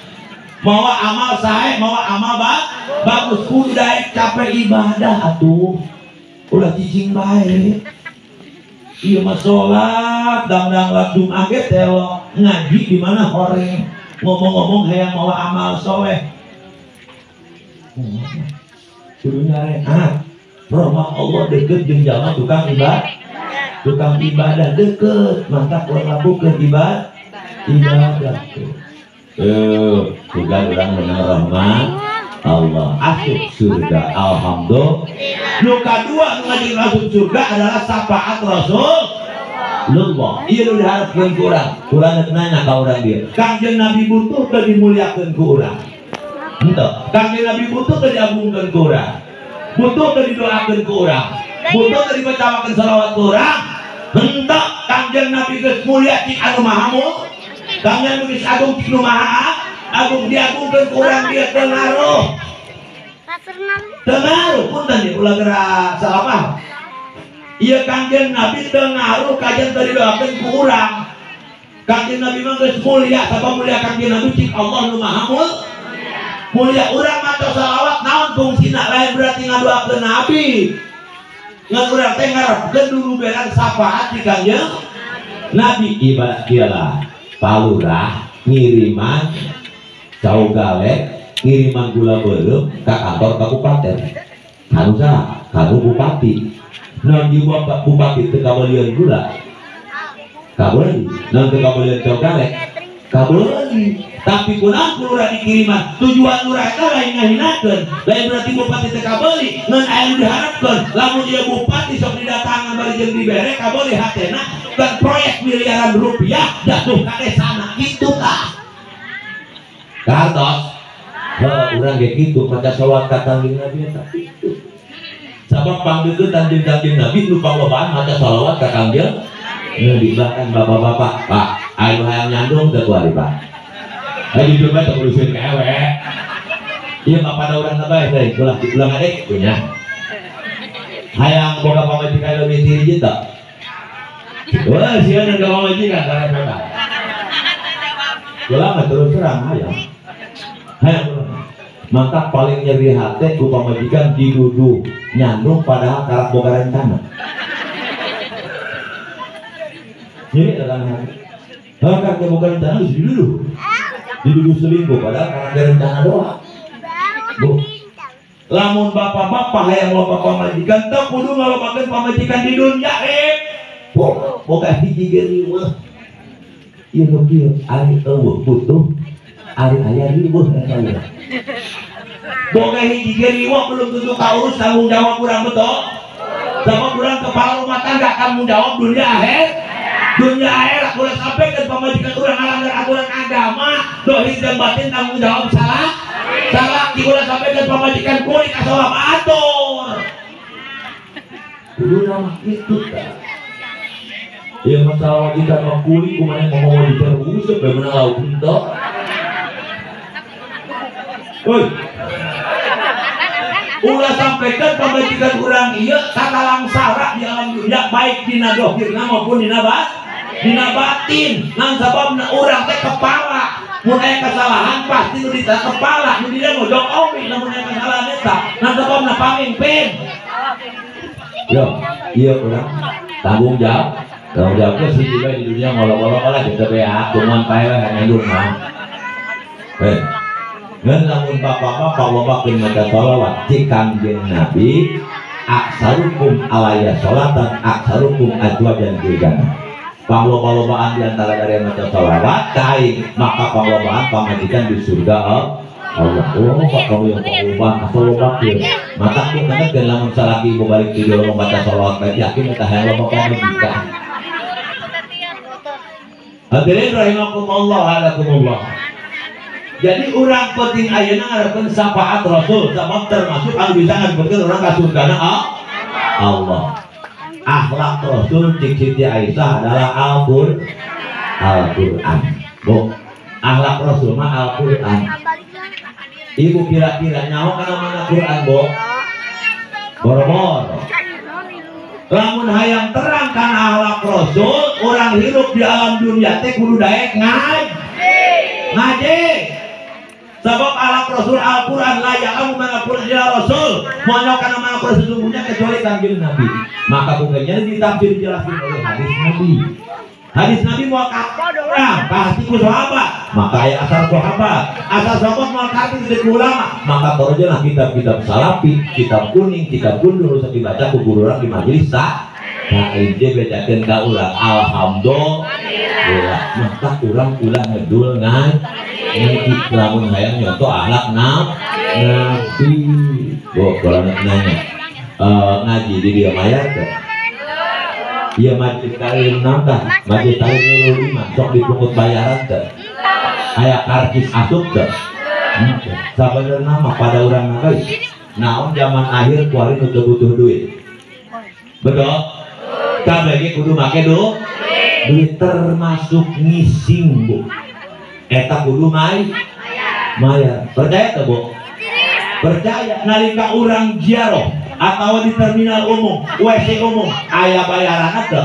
A: Mawa amal sae, mawa amal bagus kudu daek capek ibadah atuh. Ulah cicing bae. Ieu mah salat dangdang ladung age telo ngaji di mana horeng ngomong-ngomong hayang mawa amal soleh. Kudu nyareat. Rahmat Allah deket jeung jalma tukang ibadah. Tukang ibadah deket, mantap urang lakukeun ibadah. Ibadah. Tuh, bukan urang menang rahmat. Allah asup surga. Alhamdulillah. Nu kadua nu ngajeng asup surga adalah syafaat Rasulullah. Ieu nu diharapkeun ku urang. Urang nanya ka urang dieu. Kangjeng Nabi butuh teu dimuliakeun ku urang? Henteu. Kangjeng Nabi butuh teu diagungkeun ku urang? Butuh teu didoakeun ku urang? Butuh teu dibacakeun selawat ku urang? Henteu. Kangjeng Nabi geus mulia cik anu maha mulia. Kangjeng Nabi geus agung cik nu maha agung, diagungkeun ku urang dieu teu ngaruh. Teu ngaruh punten ieu ulah geura salah paham. Ieu Kangjeng Nabi teu ngaruh kajen teu didoakeun ku urang. Kangjeng Nabi mah geus mulia, sabab mulia Kangjeng Nabi cik Allah nu maha mulia. Urang maca selawat naon fungsina? Lain berarti ngadoakeun Nabi. Ngan urang teh ngarepkeun dulu beran syafaat ti Kangjeng Nabi. Ibarat kieu lah, palurah ngiriman cau galek, ngiriman gula beureum ka kantor kabupaten. Kanu saha? Kanu bupati. Naon jiwa bupati teu kabelian gula? Kabeli. Naon teu kabelian cau galek? Kabeli. Tapi kunaon ku lurah dikiriman? Tujuan lurah eta lain ngahinakeun, lain berarti bupati teu kabeli, ngan aya nu diharapkeun lamun ieu bupati sok didatangan bari jeung dibere kabeli hatena dan proyek miliaran rupiah jatuh ka desana kitu tah. Kartos heuh urang ge kitu maca selawat ka Kangjeng Nabi eta kitu. Sabab pangdeuketan jeung Kangjeng Nabi nu panglobaan maca selawat ka Kangjeng Nabi. Bahkan bapak-bapak, Pak, anu hayang nyandung teu kuari, Pak. Ayo jujur bae teu kudu sieun ka ewe. Ieu mah pada urang bae teh, ulah ulah ngadek punya. Hayang boga pamajikan leuwih ti hiji teu? Wah, sieun boga pamajikan karepetan. Ulah mah terus terang hayang. Hayang ulah. Mantap paling nyeri hate ku pamajikan diduduh nyandung padahal karak boga rencana. Nyeri eta kana hati. Heuh karak boga rencana geus diduduh. Diduduh selingkuh padahal karak rencana doang. Bu. Lamun bapak-bapak hayang loba pamajikan teu kudu ngalobakeun pamajikan di dunya rep. Boga hiji ge riweuh. Ieu nu kieu ari eueuh butuh ari aya riweuh eta urang. Boga hiji ge riweuh belum tentu kaurus tanggung jawab urang, betul? Sabab urang kepala rumah tangga tanggung jawab dunia akhir. Dunia akhirat ulah sampaikan pamajikan urang ngalanggar aturan agama, dohir dan batin tanggung jawab salah. Salah ulah sampaikan pamajikan kuring asal atur. Kudu mah kitu tah. Ieu masalah majikan mah kuring kumaha ngomong diteruseup bae meunang lauk henteu. Woi. Ulah sampaikan pamajikan urang ieu sakalangsara di alam dunia baik dina dohirna maupun dina batin. Ngan sababna urang teh kepala. Mun aya kesalahan pasti nu dita kepala, nu dina mojok omi lamun aya kesalahan eta. Ngan sababna pamimpin. Yo, ieu urang tanggung jawab. Tanggung jawab teh sih juga di dunia ngolok-ngolok lah jeung teu beak, kumaha pae we nyandung mah. Heh. Ngan lamun bapak-bapak lobakeun maca shalawat cik Kangjeng Nabi aksarukum alaya sholatan aksarukum azwajan fil jannah. Pangloba-lobaan di antara dari yang maca sholawat kai maka panglobaan pamajikan di surga Allah. Oh, Pak kamu yang panglobaan asal lobakeun. Mata ku kana lamun salaki ibu balik tidur maca sholawat bae yakin eta hayang loba pamajikan. Hadirin rahimakumullah hadakumullah. Jadi urang penting ayeuna ngarepkeun syafaat Rasul sabab termasuk anu bisa ngarepkeun urang ka surgana Allah. Akhlak Rasul cik Siti Aisyah adalah Al-Qur'an. Bu, akhlak Rasul mah Al-Qur'an. Ibu kira-kira nyaho kana mana Qur'an, Bu? Boro-boro. Lamun hayang terang kana akhlak Rasul, urang hirup di alam dunia teh kudu daek ngaji. Sebab akhlak Rasul Al-Quran la ya'lamu man Al-Quran illa Rasul. Moal kana mana Quran sesungguhnya kecuali Kangjeng Nabi. Maka bukannya ditafsir dijelasin oleh hadis Nabi. Hadis Nabi moal ka pasti ku sahabat. Maka aya asar sahabat. Asar sahabat moal ka ku ulama. Maka torojeunlah kitab-kitab salafi, kitab kuning, kitab gundul usah dibaca ku guru urang di majelis tak. Nah, ini bejakeun ka urang. Alhamdulillah. Maka urang ulah ngedul ngan. Ini lamun hayang nyontoh akhlak Nabi. Bu, kalau nanya ngaji di dia mayar teh? Iya majlis taklim nambah, majlis taklim nurul iman sok dipungut bayaran teh. Aya karcis asup teh. Sabenerna mah pada urang mah naon zaman akhir kuari nu teu butuh duit. Betul? Kabeh ge kudu make duit termasuk ngising, Bu. Eta kudu mayar. Percaya teh, Bu? Percaya nalika urang ziarah atau di terminal umum, WC umum, aya bayaran teu?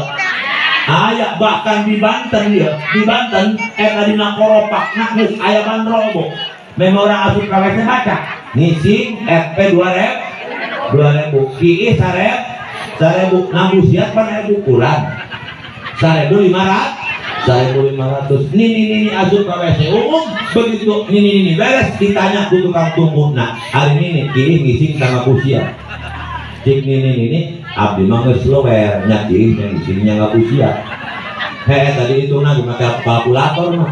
A: Aya, bahkan di Banten ya, di Banten eta dina koropakna geus aya bandrol, Bu. Memang orang asup ka WC baca, ngising FP 2000, 2000, kiih 1000, nambusiat pan aya ukuran. 1500, 1500. Nini asup ka WC umum, begitu nini beres ditanya ku tukang tunggu. Nah, hari nini kiih ngising sama busiat. Cik nini abdi mah geus lower nya kiih ngising nya ngabusiat. Heh tadi itu nah make kalkulator mah.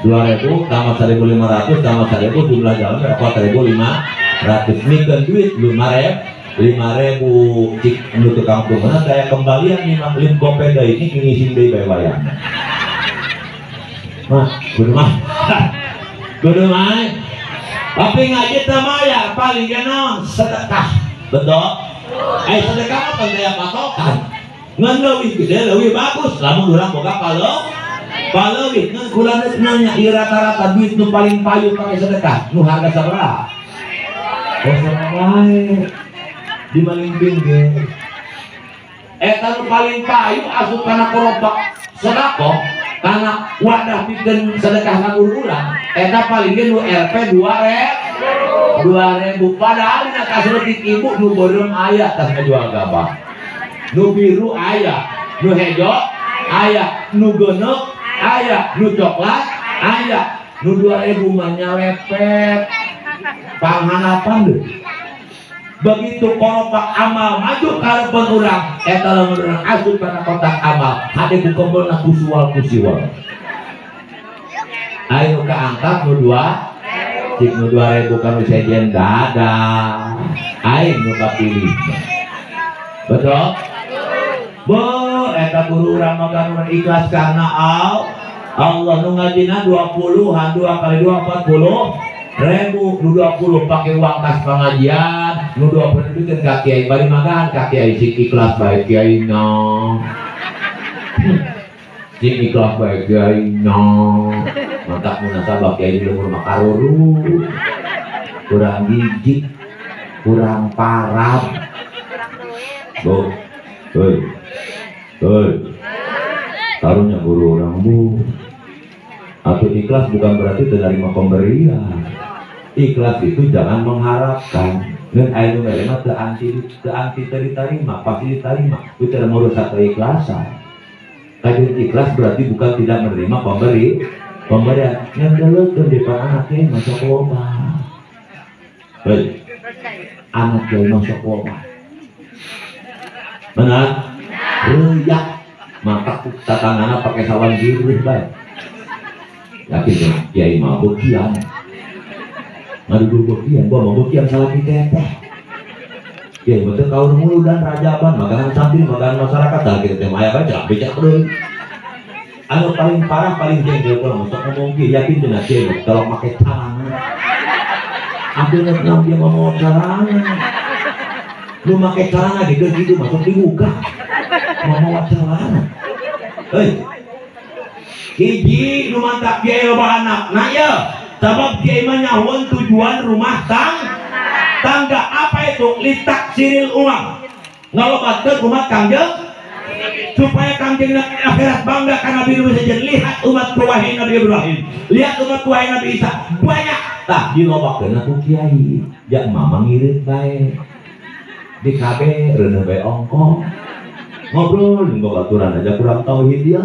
A: 2000 tambah 1500 tambah 1000 jumlah jalan 4500. Mikeun duit 5000 cik nu tukang tunggu saya kembalian 5 gope deui ini ngising deui bae wayang. Mah kudu mah. Kudu mah. Tapi ngaji teu mayar paling ge naon sedekah. Betul? Sedekah mah kan daya patokan. Ngan leuwih gede leuwih bagus lamun urang boga paleuwih. Ngan kula nanya ieu rata-rata duit nu paling payu pake sedekah nu harga sabaraha? Oh wae. Di maling pinggir. Eta nu paling payu asup kana korobak sedekah kana wadah pikeun sedekah ka urang eta paling ge nu RP 2000 padahal dina kaseutik ibu nu beureum aya tas ngajual gabah nu biru aya nu hejo aya nu geuneuk aya nu coklat aya nu 2000 mah nyalepet panghanapan deui. Begitu koropak amal maju karepan urang eta lamun urang asup kana kotak amal hade ku kembelna ku suwal ku siwal. Ayo kaangkat nu 2 cik nu 2000 kanu sejen dadah aing nu kapilih. Betul? Bo eta guru urang mah urang ikhlas karena Allah nu ngajina 20-an 2 kali 2 40 ribu nu 20 pakai uang kas pengajian nu 20 itu ka kiai bari makan ka kiai sing ikhlas bae kiai no sing ikhlas bae kiai no mantap munasabah kiai di lembur makaruru kurang gigit kurang parah bu hei hei karunya guru orang bu atau ikhlas bukan berarti menerima pemberian. Ikhlas itu jangan mengharapkan. Dan air mere mah teu anti teu diterima, pasti diterima. Itu tidak merusak keikhlasan. Kajian ikhlas berarti bukan tidak menerima pemberian. Yang deleukeun di anak kiai masuk loba. Hei. Anak kiai masuk loba. Benar? Reuyak. Maka tatangana pakai sawan jirih bae. Yakin dong, kiai mah bokian. Ngadu bokian, gua mau bokian salah kita teh. Kiai mah teu kaur mulu dan rajaban, makanan santri, makanan masyarakat, tah kitu teh mah aya bae celak becak deui. Anu paling parah, paling jengkel kula mah sok ngomong kieu, yakin cenah kiai mah tolong make celana. Atuh naon dia ngomong celana. Lu make celana ge kitu masuk dibuka. Mau mawa celana. Hei. Hiji nu mantap kiai loba anak. Nah ieu, sabab kiai mah nyahoan tujuan rumah tangga apa itu? Litaksiril uang. Ngalobatkeun umat Kangjeng supaya Kangjeng Nabi akhirat bangga ka Nabi Musa. Lihat umat wahai Nabi Ibrahim, lihat umat wahai Nabi Isa, banyak. Tah dilobakeun ku kiai. Ja mama ngirit bae. Di KB reuneuh bae ongkoh. Ngobrol jeung babaturan aja kurang tauhid dia.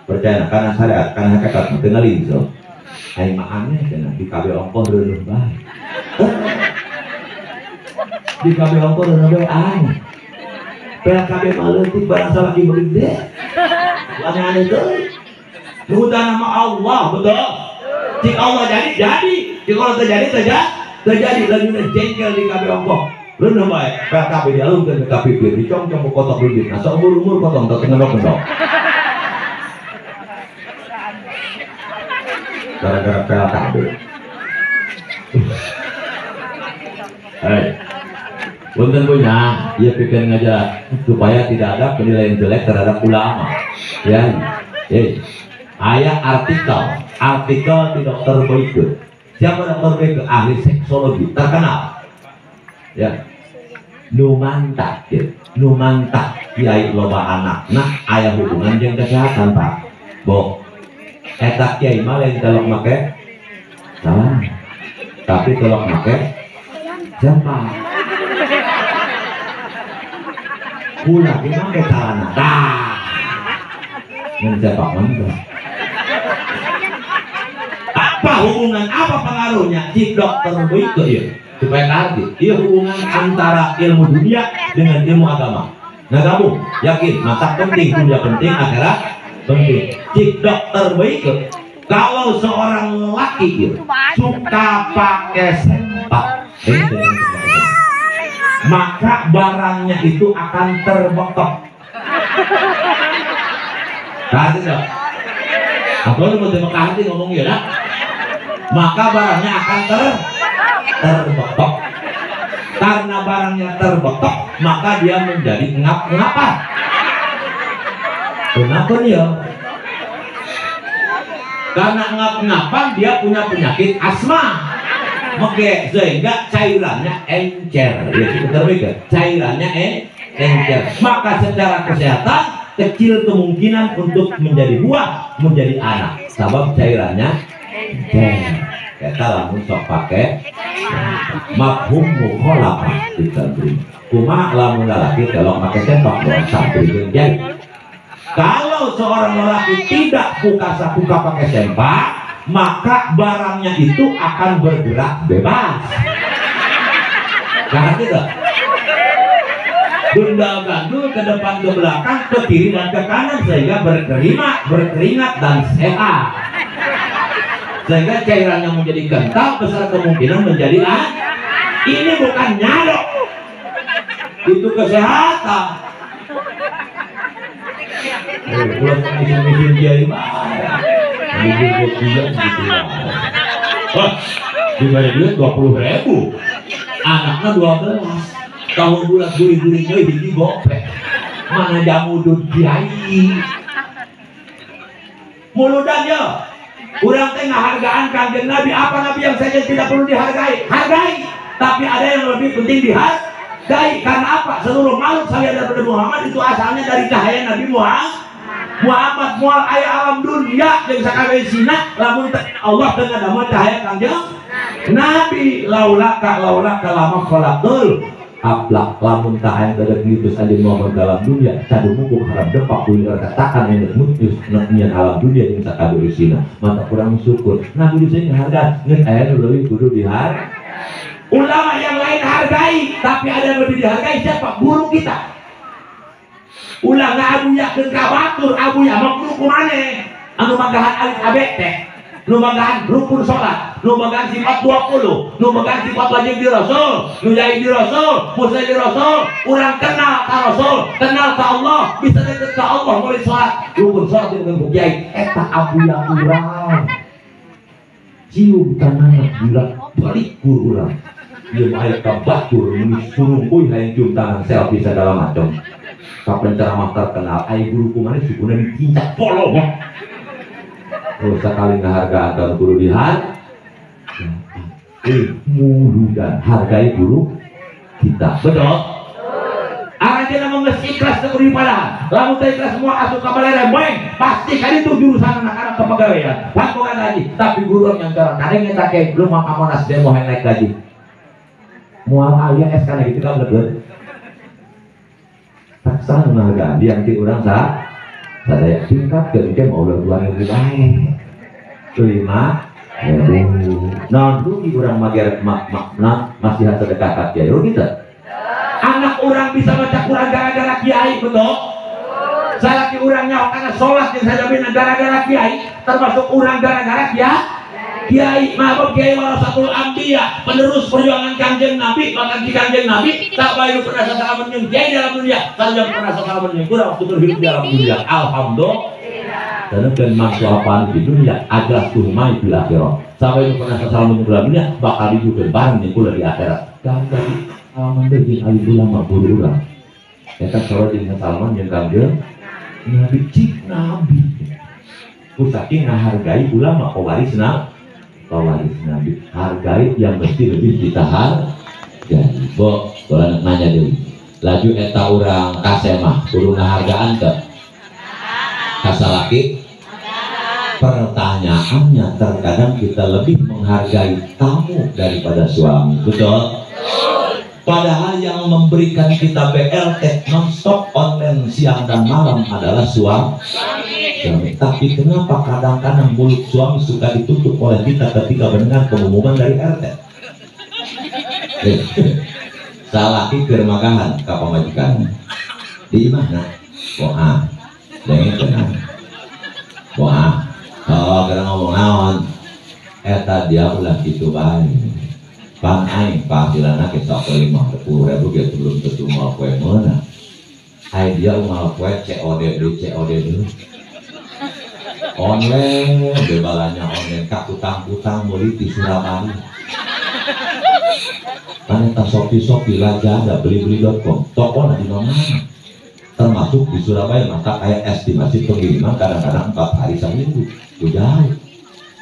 A: Percaya karena syariat, karena hakikat teu ngalinso. Aing mah aneh cenah di KB ongkoh reuneuh bae. Di KB ongkoh reuneuh bae aing. PKB mah leutik barang salaki gede. Aneh-aneh teuing. Nuhun nama Allah, betul? Cik Allah jadi, jadi. Cik Allah terjadi, terjadi. Terjadi lanjutnya jengkel di kabeh ongkoh. Leuneuh bae PKB dialungkeun ka pipir, dicongcong ku kotok duit. Nah, seumur-umur potong teu ngendok-ngendok. Gara-gara PLKB. Hei. Punten punya, ieu pikeun ngajar supaya tidak ada penilaian jelek terhadap ulama. Ya. Hei. Aya artikel di Dokter Boyke. Siapa Dokter Boyke? Ahli seksologi terkenal. Ya, nu mantap, ya. Nu mantap kiai loba anak. Nah, aya hubungan jeung kesehatan, Pak. Bo, eta kiai mah lain telok make salah. Tapi telok make jempa. Kula ge make celana. Tah. Ngan sepak mantap. Apa hubungan, apa pengaruhnya? Cik Dokter Boyke ya. Supaya ngerti, iya hubungan antara ilmu dunia dengan ilmu agama. Nah kamu yakin, mata penting, dunia penting, akhirat penting. Cik Dokter Boyke, kalau seorang laki gitu, suka pakai sempak, maka barangnya itu akan terbekok. Ngerti dong? Atau lu mau terima kasih ngomong ya, nak? Maka barangnya akan terbekok. Karena barangnya terbekok, maka dia menjadi ngap-ngapan. Kenapa ya? Karena ngap-ngapan dia punya penyakit asma. Oke, sehingga cairannya encer. Ya, terpikir, cairannya encer. Maka secara kesehatan kecil kemungkinan untuk menjadi buah, menjadi anak. Sebab cairannya encer. Kita langsung sok pakai mafhum mukhalafah di santri. Kuma lamun lalaki kalau pakai sempak bukan santri jeung kiai. Kalau seorang lelaki tidak buka pakai sempak, maka barangnya itu akan bergerak bebas. Ngerti tidak? Benda gandul ke depan, ke belakang, ke kiri dan ke kanan sehingga berkeringat dan sehat. Sehingga cairannya menjadi kental, besar kemungkinan menjadi ini bukan nyalok, itu kesehatan. Diberi duit 20.000, anaknya 12, tahun bulan gurih-gurihnya hiji gopek, mana jamu dud kiai, muludan ya. Urang teh ngahargaan Kanjeng Nabi, apa Nabi yang saja tidak perlu dihargai? Hargai, tapi ada yang lebih penting dihargai. Karena apa? Seluruh makhluk selain daripada Muhammad itu asalnya dari cahaya Nabi Muhammad. Muhammad mual aya alam dunia jeung sakabeh sina lamun teu Allah teu ngadamel cahaya Kanjeng Nabi. Laulaka laulaka lama khalaqul ablak lamun tak aya teu diutus anjeun Muhammad dalam dunia cadumuku haram depak kuliah katakan yang mutus nyian alam dunia jeung sakabeh sina mata kurang syukur. Nah kudu sing harga geus aya nu leuwih kudu dihargai. Ulama yang lain hargai, tapi ada yang lebih dihargai siapa? Guru kita. Ulah ngabuyakeun ka batur, abuya mah guru kumaneh anu manggahan alif AB teh, nu manggahan rukun salat, nu manggahan sifat 20, nu manggahan sifat wajib di Rasul, nu jahit di Rasul, muslim di Rasul, urang kenal ka Rasul, kenal ka Allah, bisa deket ka Allah mulai salat, rukun salat jeung kiai eta abuya urang. Cium tangan gila balik guru urang. Ieu mah aya ka batur mun surungkuy hayang cium tangan selfie segala macam. Kapan ceramah terkenal, ai guru kumaneh sukuna dicincak polo. Oh, sekali ngehargaan kan guru dihar, muludan hargai guru kita, betul? Aranjeunna mah geus ikhlas teu kudu dipadahan. Lamun teu ikhlas semua asup ka balerembeng, pasti kan itu jurusan anak-anak kepegawaian. Pakokan lagi, tapi guru yang cara kadang eta ke belum mah Monas demo hayang naik gaji. Moal aya SK na gitu kan betul. Tak sah menghargaan dia nanti orang sah sadaya tingkatkeun ke mau ulah 2000 bae. 5.000. Nah, rugi urang mager makna masih sedekah ka kiai rugi teu? Anak urang bisa maca Quran gara-gara kiai, betul? Salaki urang nyaho kana salat jeung sajabina gara-gara kiai, termasuk urang gara-gara kiai. Kiai, mabok kiai warasatul anbiya, penerus perjuangan Kanjeng Nabi, bahkan di Kanjeng Nabi tak bayu pernah salaman jeung kiai dalam dunia, kalau pernah salaman jeung kurang waktu berhidup dalam dunia. Alhamdulillah. Dan dan masuk apaan di dunia adalah tuhmai di akhirat. Sampai itu pernah salaman jeung dalam dunia, bakal dihidupkeun bareng jeung kula di akhirat. Dan tadi salaman jeung alim ulama guru urang. Eta sore jeung salaman jeung Kanjeng Nabi cik Nabi. Ku saking ngahargai ulama pewarisna pewaris Nabi, hargai yang mesti lebih kita hargai. Bo, kalau nanya dulu, laju eta urang kasemah, kudu ngahargaan teu? Kasalaki? Pertanyaannya terkadang kita lebih menghargai tamu daripada suami, betul? Padahal yang memberikan kita BLT nonstop online siang dan malam adalah suami. Tapi kenapa kadang-kadang mulut suami suka ditutup oleh kita ketika mendengar pengumuman dari RT? Salah pikir makahan ka pamajikan. Di mana? Wah, jangan tenang. Wah, oh, karena ngomong naon? Eta dia ulah kitu bae. Pan aing penghasilanna ge sok 50.000 ge belum tentu moal poe meunang. Ai dia moal poe COD deui COD deui. Online bebalanya online ka kutang-kutang meuli di Surabaya. Kan eta Shopee-Shopee Lazada beli-beli.com tokona di mana-mana. Termasuk di Surabaya maka kayak estimasi pengiriman kadang-kadang 4 hari seminggu. Jauh.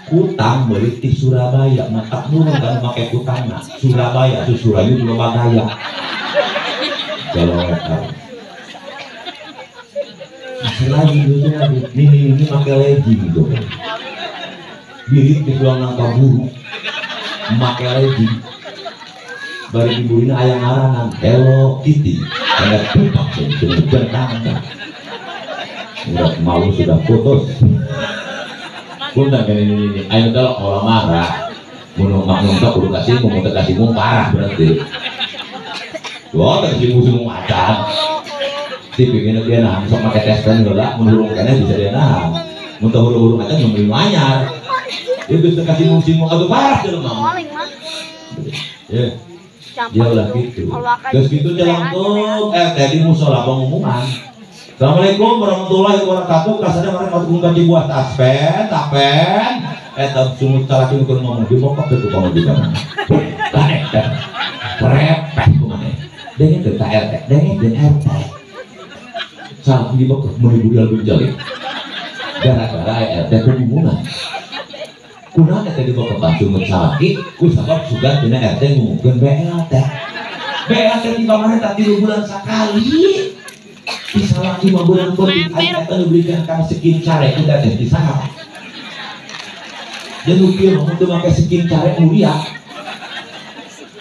A: Kutang beli di Surabaya mata murah kan pakai kutangna Surabaya Surayu belum gaya kalau lagi ini pakai legging gitu birit di pulang nangka buru pakai legging bari diburina ayam ngarangan Hello Kitty karena tupak sudah tangan udah malu sudah putus. Punten kan ini, ayo kalau orang marah, mun makmum teh kudu kasinggung, mun teu kasinggung parah berarti. Wah, teu kasinggung-singgung acan. Tipiknya dia nahan sok make tes pen heula, mun hurung keneh bisa dia nahan. Mun teu hurung-hurung acan mun anyar. Dia geus teu kasinggung-singgung atuh parah jelema. Ya. Dia ulah kitu. Geus kitu jelangkung tadi musola pengumuman. Assalamualaikum warahmatullahi wabarakatuh. Kasarnya mereka masuk ke buah taspen, tapen. Eta sumut salaki ukur ngomong dibokap teu pamajikan. Taek teh. Repeh kumaha. Denge teu ka RT, denge jeung RT. Salaki dibokap meuli budal benjali. Gara-gara RT pengumuman. Kunaon eta dibokap sumut salaki ku sabab sugan dina RT ngumumkeun BLT. BLT di pamarentah 3 bulan sakali. Bisa lagi 5 bulan lebih, ayo kita belikan kami skin care kita teh di sana. Dia nukir untuk pakai skin care mulia,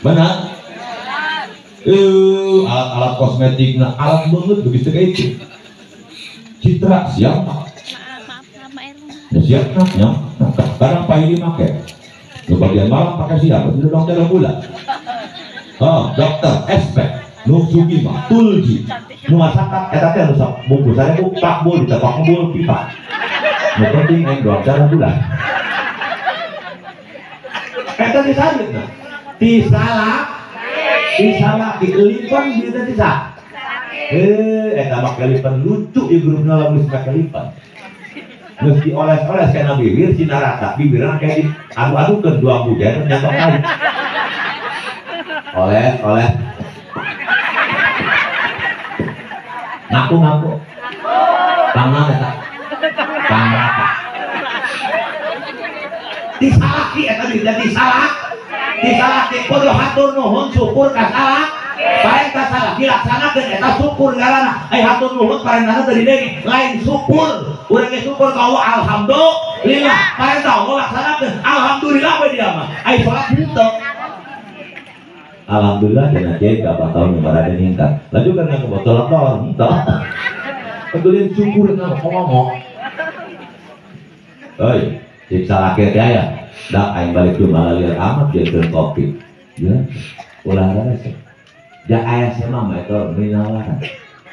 A: benar? Alat-alat kosmetik, nah alat banget begitu kayak itu. Citra siapa? Ya siap ya. Kadang pagi pakai, bagian malam pakai siapa? Itu dokter bulan. Oh, dokter SP. Nu sugi mah tulji nu masakan eta teh nu sok bungkusannya bu pakbul ditepak bul pipa nu penting aing doang cara bulan eta disareutna ti salah dilipan di teh tisa eta make lipan lucu ieu grupna lamun geus make lipan geus dioles-oles kana bibir sina rata bibirna kayak diadu-adukeun dua bujan nyatok kali oles-oles ngaku-ngaku pangan eta pangrata disalaki eta disalaki kudu hatur nuhun syukur ka salak bae ka salak dilaksanakeun eta syukur ngaranna ai hatur nuhun parentahna teu didenge lain syukur urang ge syukur ka Allah alhamdulillah parentah Allah laksanakeun alhamdulillah we dia mah ai salat henteu. Alhamdulillah dan kiai gak tahun yang ada ningkat. Laju kan yang botol tol, entah. Betulin syukur ngomong. Oi, siksa laki ya. Dah aing balik ke malah lihat amat dia ke kopi. Ya, olahraga sih. Ya ayah saya mama itu menawaran.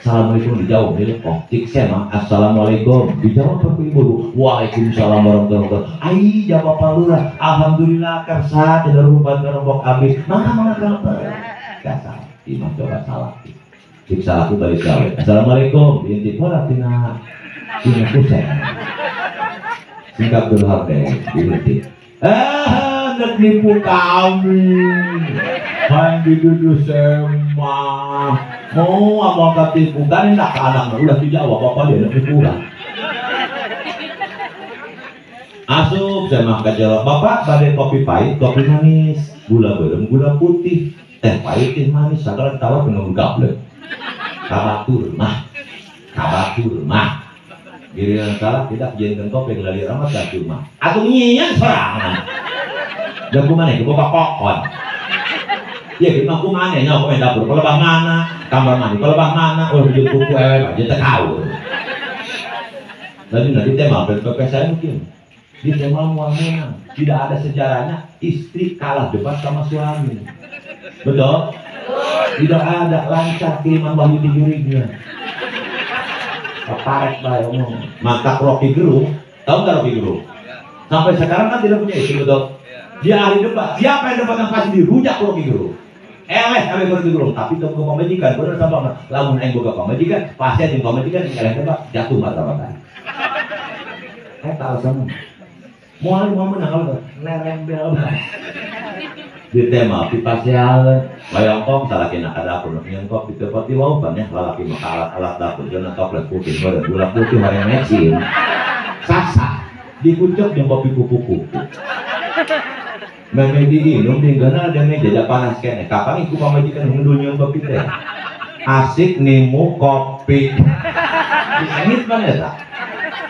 A: Assalamualaikum dijawab di cik sema assalamualaikum dijawab ku ibu waalaikumsalam warahmatullahi wabarakatuh. Ai jawab Pak Lurah alhamdulillah kersa tidak rupan kerombok abis mangga mangga kerombok dasar imah coba salah cik salahku balik gawe assalamualaikum diintip heula tina tina kusen singkap dulu hati diintip ah nipu kami main diduduh sema mau mau ketipu kan enak anak udah dijawab bapak dia nipu lah asup saya makan jawab bapak badai kopi pahit kopi manis gula berem gula putih teh pahit teh manis sekarang tawar dengan gablek kabatur mah giliran salah tidak jadikan kopi ngelali amat dah cuma atuh nyian sorangan dan kumane ke kokon ya gimana kumane nyawa komen dapur pelebah mana kamar mandi pelebah mana oh hujung kuku ewe aja tekau tadi nanti tema PPP saya mungkin di tema muamena tidak ada sejarahnya istri kalah debat sama suami betul tidak ada lancar kiriman wahyu di jurignya paret lah ngomong maka Rocky Gerung tahu nggak Rocky Gerung sampai sekarang kan tidak punya istri betul dia ahli debat siapa yang debat yang pasti dirujak Rocky Gerung eleh kami Rocky Gerung tapi temu ke pamajikan bener sama lamun aing boga pamajikan pasti jeung pamajikan eleh debat jatuh martabat eta alasan moal mau menang kalau nerembel di tema pipaseal layongkong salakina ka dapur nyeun kopi teu pati waupan nya lalaki mah alat-alat dapur jeung toples putih gula putih hoream mecin sasa dikucek jeung kopi kupu-kupu meme diinum dinggana ada meja da panas keneh kapan iku pamajikan ngundul nyeun kopi teh asik nimu kopi disengit mana eta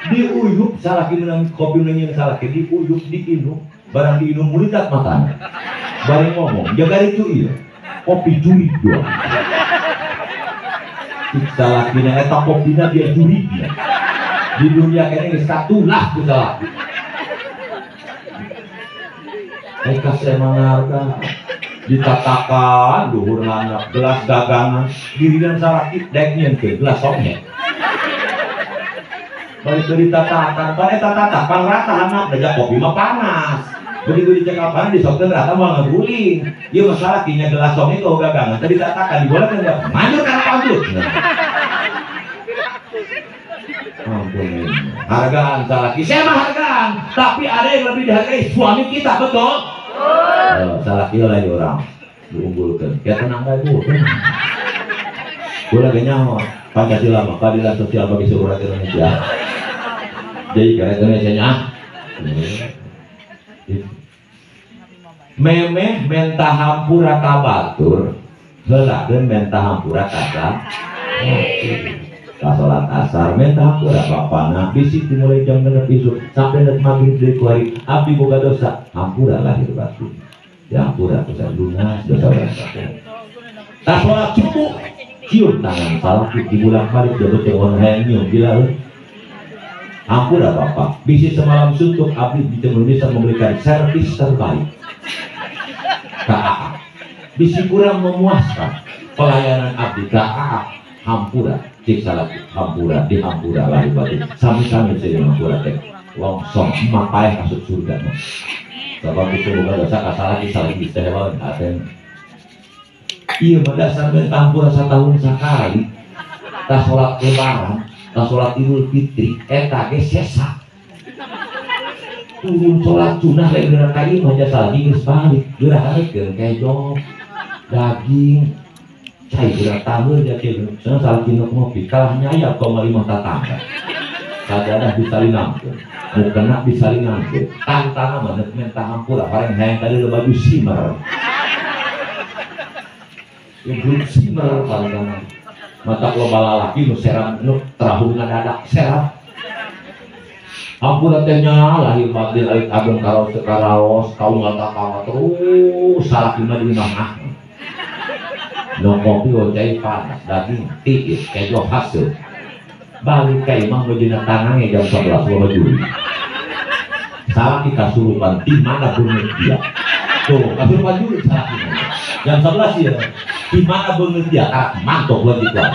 A: diuyup salaki menang kopi nyeun salaki diuyup diinum barang diinum mulitat matana bareng ngomong jaga itu iya kopi juri doang salakina eta kopina dia jurignya di dunia kene geus katulah ku salaki eta semangarga ditatakan luhur handap gelas dagangan giliran salaki dek nyieunkeun gelas songnya balik ke ditatakan pan eta tatapan rata handap da kopi mah panas begitu dicekal panas disokkeun rata moal ngaguling ieu masalah kinya gelas songnya kau gagangan tadi ditatakan dibolehkeun enggak manjur kana pantut ampun hargaan salaki saya mah hargaan tapi ada yang lebih dihargai suami kita betul salaki lagi orang diunggulkan ya tenang bae bu gue lagi nyawa Pancasila mah keadilan sosial bagi seluruh rakyat Indonesia jadi rakyat Indonesia nya memeh menta hampura ka batur heulakeun menta hampura ka salat asar menta hampura bapana bisi dimulai jam 6 isuk sampai net maghrib deui ku hari abdi boga dosa hampura lahir batin ya hampura dosa lunas dosa urang kabeh tah salat subuh cium tangan salaki dibulang-balik jodoh teh hayang nyium gila euy hampura bapak bisi semalam suntuk abdi di Indonesia memberikan servis terbaik ka bisi kurang memuaskan pelayanan abdi ka hampura cik salaki hampura di hampura lahir batin sami-sami saya hampura teh longsong emak paeh masuk surga mah sabab itu boga dosa ka salaki salaki istimewa aten ieu mah dasar menta hampura satahun sakali tah salat lebaran tah salat Idul Fitri eta ge sesa turun salat sunah lain geura ka imah jasa lagi geus balik geura hareukeun kejo daging cai geura taheun ja kieu salaki nu ngopi kalah nyayap ka lima tatangga sajadah disalinangkeun mukena disalinangkeun tantana mah neuk menta hampura bareng hayang tadi baju simer ya belum simer tantana mata loba lalaki nu seram nu terahu ngadadak seram hampura teh nya lahir batin alit ageng karaos karaos kaum ngata terus salaki mah di imah no kopi cai panas daging tiis kejo hasil balik ka imah meujeuna tangange jam 11 loba juri salaki kasurupan di mana beungeut dia tuh kasurupan juri salaki jam 11 ieu di mana beungeut dia karak mantok lagi kuat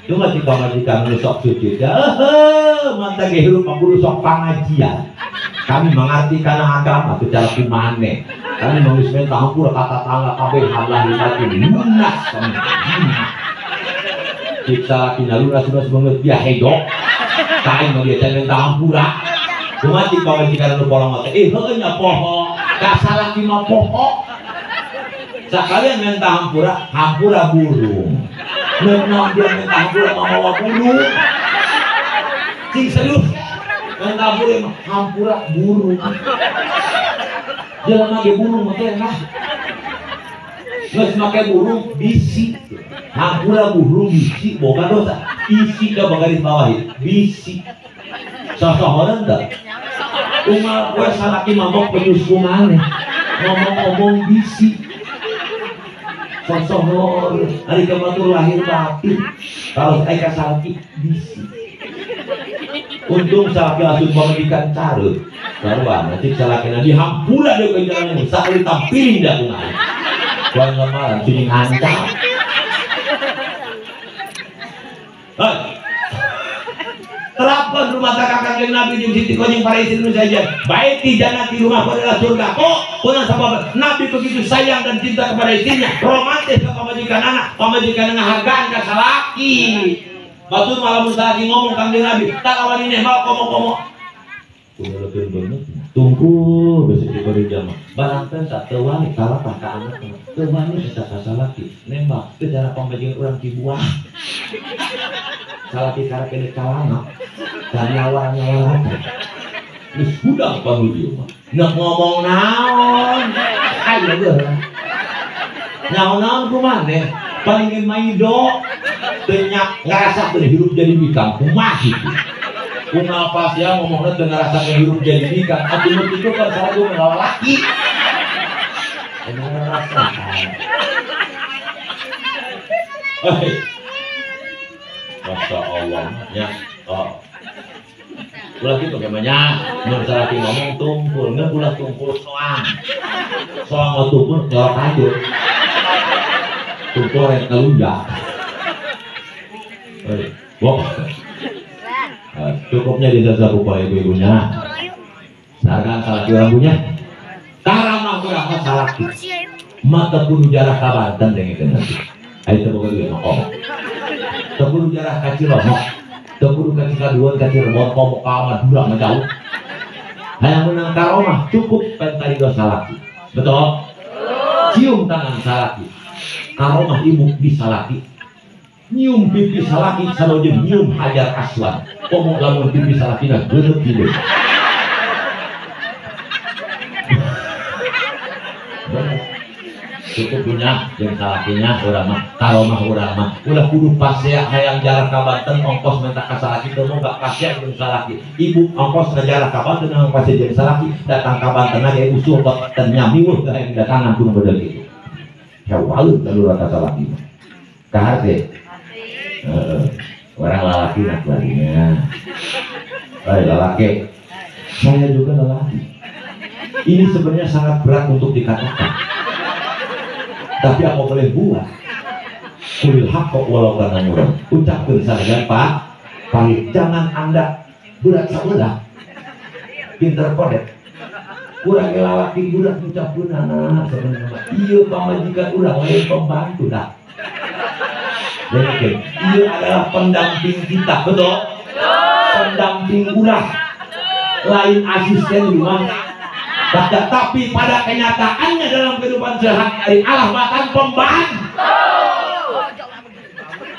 A: Cuma si pamajikan nu sok suci teh mata ge hirup mah kudu sok pangajian. Kami mengerti karena agama secara kumane. Kami nulis minta hampura kata tangga kabeh halah batin lunas kami. Kita laki lunas lunas banget dia hedok. Kain mah dia minta hampura. Cuma si pamajikan nu bolong teh heueuh nya poho. Ka salaki mah poho. Sakalian minta hampura, hampura burung. Memang dia minta hampura mah mawa burung. Cing serius. Minta hampura mah hampura burung. Jelema ge burung mah teh nah. Geus make burung bisi. Hampura burung bisi boga dosa. Isi da garis bawahi. Bisi. Sasohoreun teh. Unggal we salaki mabok penyus kumaneh. Ngomong-ngomong bisi. Sosohor ari kematur lahir batin. Kalau ai ka salaki bisi. Untung salaki langsung pamajikan carut. Sarua nanti salakina dihampura deui ke jalan sakali tampilin da kumaha. Kuan lamaran cing ancam. Hei. Terapkan rumah tangga Kanjeng Nabi jeung Siti Kojeng para istri nu saja. Baiti jannati rumahku adalah surga. Kok punah sabab Nabi begitu sayang dan cinta kepada istrinya, romantis ke pamajikan anak, pamajikan ngahargaan ka salaki. Batur malam salaki ngomong Kanjeng Nabi, tak awani nembak komo-komo. Tunggu banget. Tunggu besok diberi jamaah. Barangkan tak teu wani kalah ka anak. Teu wani eta ka salaki nembak secara pamajikan urang Cibuah. Salaki karek kene calana dan nyawa-nyawa geus hudang panggil ieu mah. Nek ngomong naon? Ayo geura. Naon-naon kumaneh? Palingin maido teu ngarasakeun hirup jadi bikang kumaha kitu. Kumaha pas ya ngomongna teu ngarasakeun hirup jadi bikang atuh nu kitu kan sarua lalaki. Ngarasakeun. Hei. Masya Allah ya. Oh. Ulah kitu ge mah nya, mun salaki ngomong tungkul, ngeun ulah tungkul soang. Soang mah tungkul nyolok aja. Tungkul rek ngalunjak. Hei, bok. Cukupnya di jasa upaya ibu-ibunya. Sarkan salaki orang punya. Karamah urang mah salaki. Mata kudu jarah ka Banten dengekeun nanti. Ayo teu boga duit mah komo. Teu kudu jarah ka Cilomo. Teu kudu ka Cikaduan ka Cirebon komo ka Madura mah jauh. Hayang menang karomah cukup pentarido salaki. Betul? Cium tangan salaki. Karomah ibu di salaki. Nyium pipi salaki sarua jeung nyium hajar aswad. Komo lamun pipi salakina geuleuh kieu. Cukup punya jeung salakinya urang mah karomah urang mah ulah kudu pasea hayang jarak ka Banten ongkos minta ka salaki teu moga pasea jeung salaki ibu ongkos ngajarak ka Banten nang pasea jeung salaki datang ka Banten ge usul Banten nyamiweuh ka hayang datangan kudu model kitu hewaleun ka salaki mah ka hate heeh orang lalaki nak larinya hei lalaki saya juga lalaki ini sebenarnya sangat berat untuk dikatakan. Tapi apa boleh buat? Kulil haqq walau kana murah. Ucapkan saja Pak, pahit. Jangan Anda berat sebelah. Pinter kodet. Kurang lalaki budak ucapkeun anak sebenarnya. Ieu pamajikan urang lain pembantu dah. Demikian. Ieu adalah pendamping kita, betul? Pendamping urang. Lain asisten rumah. Tapi pada kenyataannya dalam kehidupan sehari-hari Allah bahkan pembantu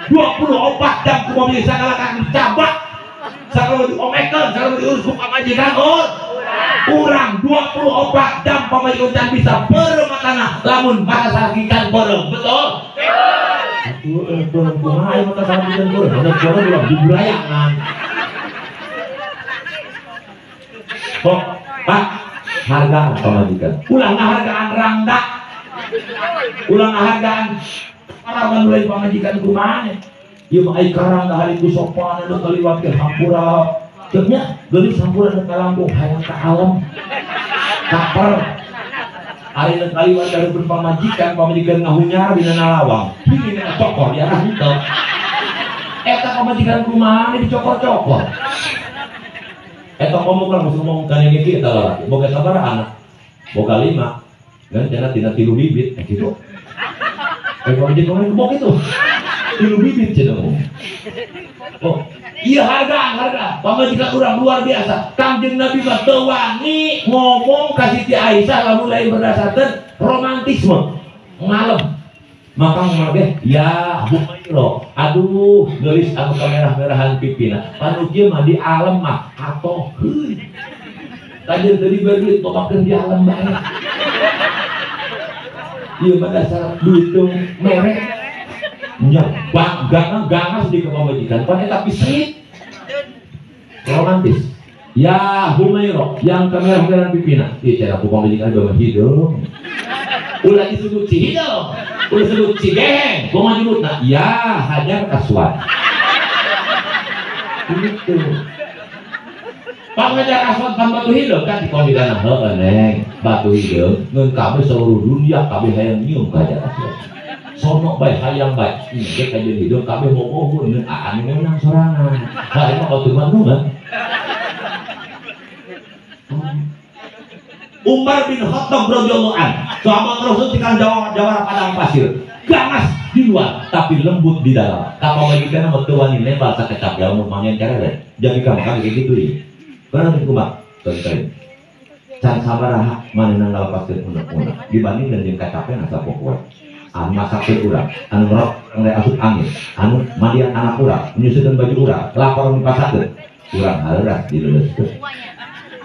A: 24 jam kumaha segala kan cabak segala diomekeun segala diurus ku pamajikan urang 24 jam pamajikan can bisa beureum matana lamun mata salaki can beureum betul atuh beureum kumaha aya mata salaki can beureum da beureum ulah dibulayangan kok Pak hargaan pamajikan ulah ngahargaan rangda ulah ngahargaan para manulai pamajikan kumaha ieu mah ai karangda hari ku sopan anu kaliwat ke hampura teu nya geulis hampura nu kalambung hayang ka alam kaper ari nu kaliwat dari pamajikan pamajikan ngahunyar dina nalawang hiji dina cokor di arah henteu eta pamajikan kumaha dicokor-cokor. Eta ngomong kan mesti ngomong kan ini kita lalaki. Boga sabaraha anak? Boga 5. Dan cenah tina 3 bibit gitu. Pamajikan ngomong kebok itu. 3 bibit cenah ngomong. Oh, iya harga pamajikan urang luar biasa. Kangjeng Nabi mah teu wani ngomong ka Siti Aisyah lamun lain berdasarkan romantisme. Ngalem. Maka ngomong ge, ya Humairo, aduh geulis anu kamerah-merahan pipina. Panu kieu mah di alam mah atoh heuy. Kajeun teu diberi duit tobakeun di alam bae. Ieu mah dasar duit teu mere. Nya, gangas di kepamajikan, pan eta pisit. Romantis. Ya Humairo, yang kamerah-merahan pipina. Ieu cara ku pamajikan bae hideung. Ulah disebut si hideung, ulah disebut si geheng, kumaha nyebutna? Ya Hajar Aswad. Gitu. Pang Hajar Aswad pan batu hideung kan dikombinana heueuh neng, batu hideung ngeun kabeh seluruh dunia kabeh hayang nyium ka Hajar Aswad. Sono bae hayang bae, ieu kajeun hideung kabeh bobogoh ngeun aan meunang sorangan. Bari mah batu mah. Umar bin Khattab radhiyallahu anhu, sahabat Rasul tinggal jawara padang pasir, ganas di luar tapi lembut di dalam. Kapamajikan mah teu wani nembal sakecap jamu mangen carere. Jadi kamu kan kayak gitu ieu. Barang kumaha? Tonton. Can sabaraha manehna ngalepaskeun unek-unek dibanding jeung kacapean asa pokoe. Anu masakeun urang, anu ngerok ngere asup angin, anu mandian anak urang, nyusukeun baju urang, lapor dipasakeun. Urang hareuras dileuleuskeun.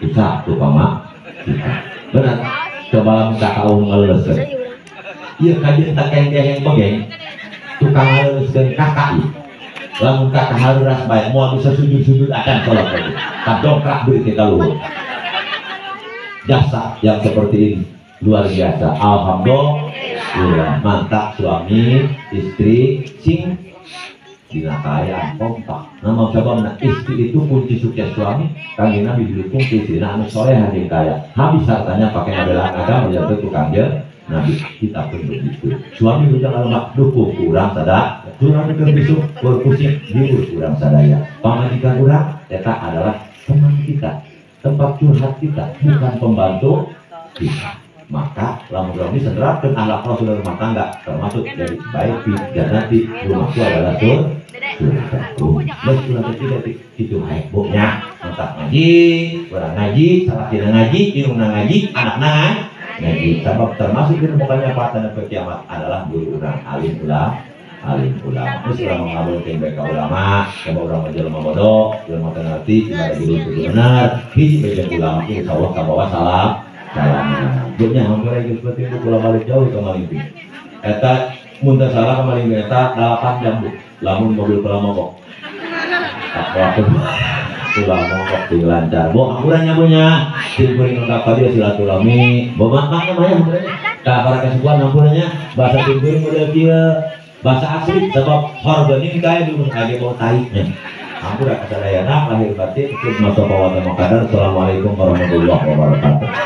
A: Susah tuh pama. Benar, coba lamun kakao ngaleuleuskeun. Ieu kajeun tak kengkeheng begeng, tukang ngaleuleuskeun kakak ieu. Lamun kakak hareuras bae moal bisa sujud-sujud acan salat lagi. Kadongkrak beurit ka luhur. Jasa yang seperti ini luar biasa. Alhamdulillah, mantap suami istri sing dina kaayaan kompak. Nah, sababna istri itu kunci sukses suami, kangjeng Nabi didukung ku istrina anu soleh jeung kaya. Habis hartanya pakai ngabelaan agama jadi tukang je Nabi kita pun begitu. Suami bujang lemah dukung urang sada, kurang keur besuk keur pusing diur urang sadaya. Pamajikan urang eta adalah teman kita, tempat curhat kita, bukan pembantu kita. Maka lamun urang bisa nerapkeun akhlak Rasul dalam rumah tangga, termasuk dari baik dan nanti rumahku adalah surga. Geus ulah teh tidak itu hebohnya, mantap ngaji, urang ngaji, salakina ngaji, indungna ngaji, anakna ngaji. Sabab termasuk di bukannya pada kiamat adalah guru urang alim ulama, alim ulama. Terus urang ngabulkeun bae ka ulama, coba urang mah jelema bodoh, jelema teu ngarti, ibadah guru kudu bener, hiji bae jeung ulama insyaallah kabawa salam. Salam. Jadinya hampir aja seperti itu kalau balik jauh ke Malingping. Eta mun teu salah ke Malingping eta 8 jam bu. Lamun mobil kula mogok. Waktu kula mogok sing lancar. Bo hampuranya punya. Sing kuring lengkap ka dieu silaturahmi. Bo makna mah ya hampuranya. Ka para kesepuhan hampuranya bahasa sing kuring model kieu. Bahasa asli sebab horganin kae dulu aya bau tai nya. Hampura kasadayana lahir batin masuk bawah. Assalamualaikum warahmatullahi wabarakatuh.